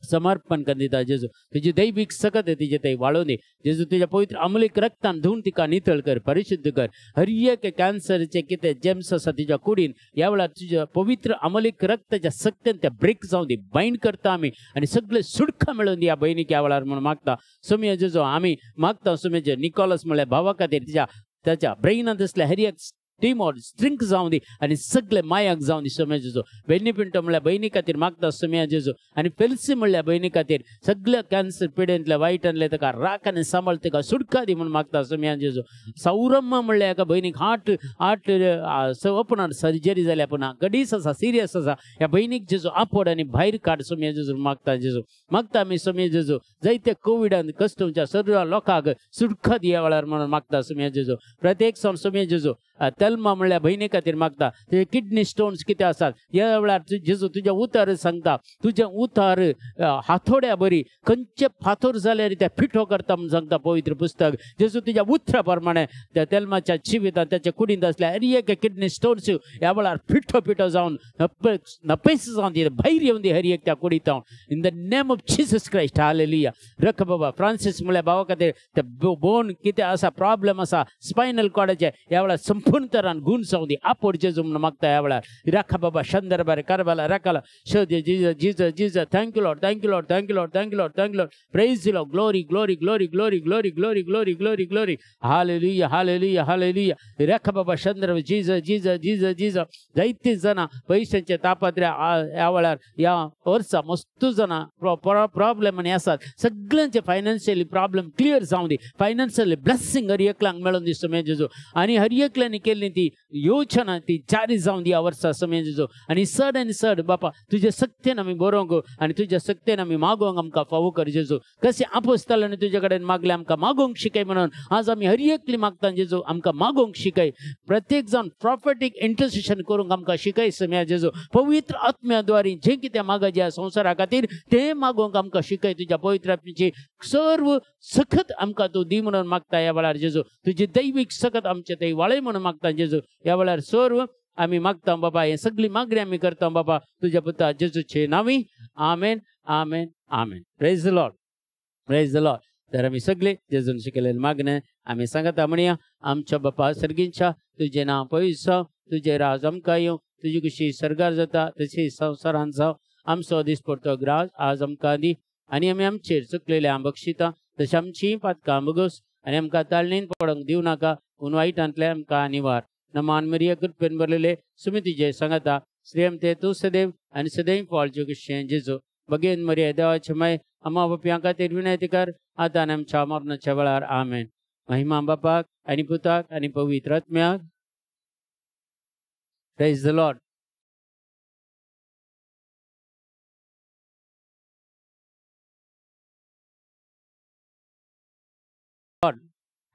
समर्पण करून दिता. जेजू तुजी दैवीक सकत तिजे थंय वाळोवन दी. जेजू तुज्या पवित्र अमलीक रक्तान धुवन तिका नितळ कर परिशुद्ध कर. हर एक कॅन्सरचे कितें जेम्स आसा तुज्या कुडीन ह्या वेळार तुज्या पवित्र अमलीक रक्ताच्या सक्तेन ते ब्रेक जावं दी. बायंड करता आमी आनी सगळे सुटका मेळोवन दी ह्या भयणीक ह्या वेळार म्हणून मागता. सोम्या जेजू आमी मागता सोम्याचे निकोलस म्हणल्यार भावा खातीर तिच्या ताच्या ब्रेनांत आसल्या हर एक टिमोर स्ट्रिंक जावं दी आनी सगळे मायाक जावं दी सोम्या जेजू. भयणी पिंटो म्हणल्यार भयणी खातीर मागता सोम्या जेजू आनी पेल्सी म्हणल्यार भयणी खातीर सगळ्या कॅन्सर पिडेंतल्या वायटांतले ताका राख आनी सांबाळ ताका सुटका दी म्हणून मागता सोम्या जेजू. सौरम्मा म्हणल्यार एका भयणीक हार्ट हार्ट ओपन सर्जरी जाल्या पूण गडीस आसा सिरियस आसा ह्या भयणीक जेजू आपोड आनी भायर काड सोम्या जेजू मागता जेजू. मागता आमी सोम्या जेजू जायते कोविडान कश्ट सर्व लोकांक सुटका दी ह्या वेळार म्हणून मागता सोम्या जेजू. प्रत्येक सण सोम्या जेजू तेल्मा म्हणल्यार भयणी खातीर मागता. तुजे किडनी स्टोन्स कितें आसात ह्या वेळार जेजू तुजें उतर सांगता तुजें उतर हातोड्या बरी खंयचे फातोर जाल्यार ते पिठो करता म्हूण सांगता पवित्र पुस्तक. जेजू तुज्या उतरा प्रमाणे त्या तेल्माच्या जिवितांत त्याच्या कुडींत आसल्या आनी एक किडनी स्टोन्स ह्या वेळार पिठो पिठो जावन नपेस जावन ती भायर येवन दी हर एक त्या कुडींत. In the name of Jesus Christ hallelujah. रख बाबा फ्रांसीस म्हणल्यार भावा खातीर ते बोन कितें आसा प्रॉब्लम आसा स्पायनल कॉर्डाचे ह्या वेळार संपूर्ण निपुण तरान गुण जावं दी आपोड जेजू म्हणून मागता ह्या वेळार राखा बाबा शंदर बारे कारबाला राखाला शोध Jesus Jesus Jesus thank you Lord thank you Lord thank you Lord thank you Lord thank you Lord praise the Lord glory glory glory glory glory glory glory glory glory hallelujah hallelujah hallelujah राखा बाबा शंदर Jesus Jesus Jesus Jesus जायतीं जाणां पयशांचे तापात्र्या ह्या वेळार ह्या वर्सा मस्त जाणां प्रॉब्लेम आनी आसात सगळ्यांचे फायनान्शियली प्रॉब्लेम क्लियर जावं दी फायनान्शियली ब्लेसिंग हर एकल्यांक मेळून दी सोम्या जेजू आनी हर एकल्यांनी केल्ली ती योजना ती जारी जावं दी ह्या वर्सा सोम्या जेजू आनी चड आनी चड बापा तुज्या सक्तेन आमी बरोवंक आनी तुज्या सक्तेन आमी मागोवंक आमकां फावो कर जेजू कशें आपोस्तालांनी तुजे कडेन मागलें आमकां मागोवंक शिकय म्हणून आज आमी हर एकली मागता जेजू आमकां मागोवंक शिकय प्रत्येक जाण प्रॉफेटीक इंटरसेशन करूंक आमकां शिकय सोम्या जेजू पवित्र आत्म्या द्वारे जें कितें मागजें ह्या संवसारा खातीर तें मागोवंक आमकां शिकय तुज्या पवित्र आत्म्याची सर्व सखत आमकां तूं दी म्हणून मागता ह्या वेळार जेजू तुजी दैवीक सकत आमचे थंय वाळय म्हणून मागता जेजू ह्या वेळार सर्व आमी मागता बाबा हे सगळी मागणी आमी करता बाबा तुज्या पुता जेजूचे नांवी आमेन आमेन आमेन praise the Lord praise the Lord. तर आमी सगळे जेजून शिकयलेलें मागणें आमी सांगता म्हणया आमच्या बापा सर्गींच्या तुजें नांव पवित्र जावं तुजें राज आमकां येवं तुजी कशी सर्गार जाता तशी संवसारांत जावं आमचो दिसपडतो ग्रास आज आमकां दी आनी आमी आमचेर चुकलेले बक्षिता तशें आमचीं पातकां भोगोस आनी आमकां ताळणेन पडोंक दिवं नाका पूण वायटांतलें आमकां निवार. नमान मरिया कृपेन भरलेले सुमी तुजें सांगता श्रीयमते तूं सदैव आनी सदैव फॉलच्यो कशें जेजू भगेन मरिया देवाचे माय अम्मा बापयां खातीर विनंती कर आतां आनी आमच्या मरणाच्या वेळार आमेन. महिमा बापाक आनी पुताक आनी पवित्र आत्म्याक. Praise the Lord.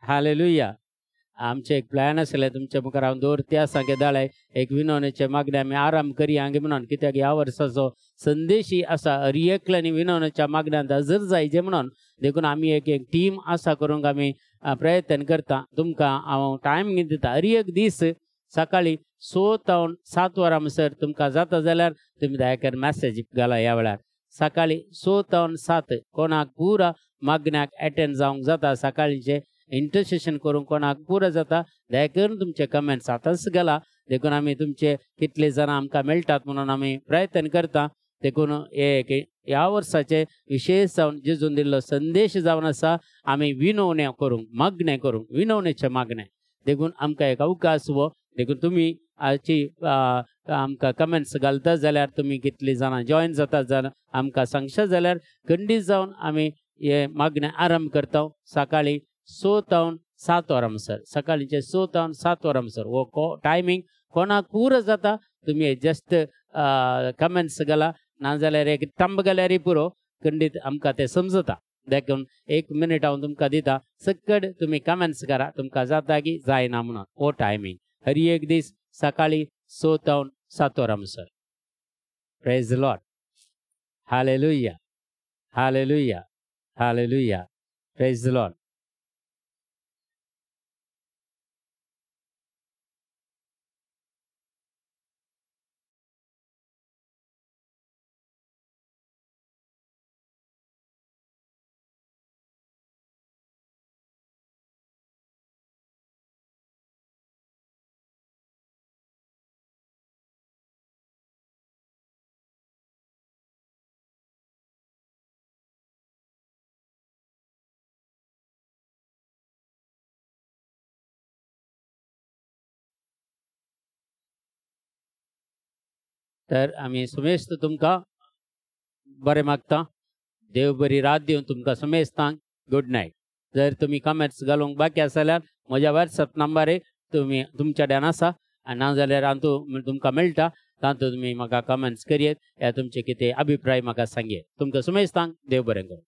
Hallelujah. आमचे एक प्लॅन आसले तुमच्या मुखार हांव दवरते आसा केदाळे एक विनवणेचे मागणे आमी आराम करया हांगे म्हणून कित्याक ह्या वर्साचो संदेशी आसा हर एकल्यानी विनवणेच्या मागण्यांत हजर जायचे म्हणून देखून आमी एक एक टीम आसा करूंक आमी प्रयत्न करता. तुमकां हांव टायम दिता हर एक दीस सकाळी 6 ते 7 वरां म्हणसर तुमकां जाता जाल्यार तुमी दयाकर मॅसेज घाला ह्या वेळार सकाळी 6 ते 7 कोणाक पुरा मागण्याक एटेंड जावंक जाता सकाळीचे इंटरसेशन करूंक कोणाक पुरो जाता दया करून तुमचे कमेंट्स आतांच घाला देखून आमी तुमचे कितले जाणां आमकां मेळटात म्हणून आमी प्रयत्न करता. देखून एक ह्या वर्साचे विशेष जावन जेजून दिल्लो संदेश जावन आसा आमी विनवण्या करूंक मागणें करूंक विनवणेचें मागणें देखून आमकां एक अवकाश हो देखून तुमी आजची आमकां कमेंट्स घालता जाल्यार तुमी कितली जाणां जॉयन जाता जाल्यार आमकां सांगशात जाल्यार खंडीत जावन आमी हे मागणें आरंभ करता सकाळी 6 ते 7 वरां म्हणसर सकाळीचे 6 ते 7 वरां म्हणसर हो टायमींग कोणाक पुरो जाता तुमी जस्ट कमेंट्स घाला नाजाल्यार एक थंब घाल्यारय पुरो खंडीत आमकां तें समजता. देखून एक मिनीट हांव तुमकां दिता सकट तुमी कमेंट्स करा तुमकां जाता की जायना म्हणून हो टायमींग हर एक दीस सकाळी 6 ते 7 वरां म्हणसर. Praise the Lord. Hallelujah hallelujah hallelujah. Praise the Lord. तर आमी सुमेस्त तुमकां बरें मागता देव बरी रात दिवन तुमकां सुमेस्तांक गुड नायट. जर तुमी कमेंट्स घालूंक बाकी आसा जाल्यार म्हज्या वॉट्सएप नंबर तुमी तुमच्या ड्यान आसा आनी ना जाल्यार हांव तुमकां मेळटा तातूंत तुमी म्हाका कमेंट्स करयेत या तुमचे कितें अभिप्राय म्हाका सांगयेत. तुमकां सुमेस्तांक देव बरें करूं.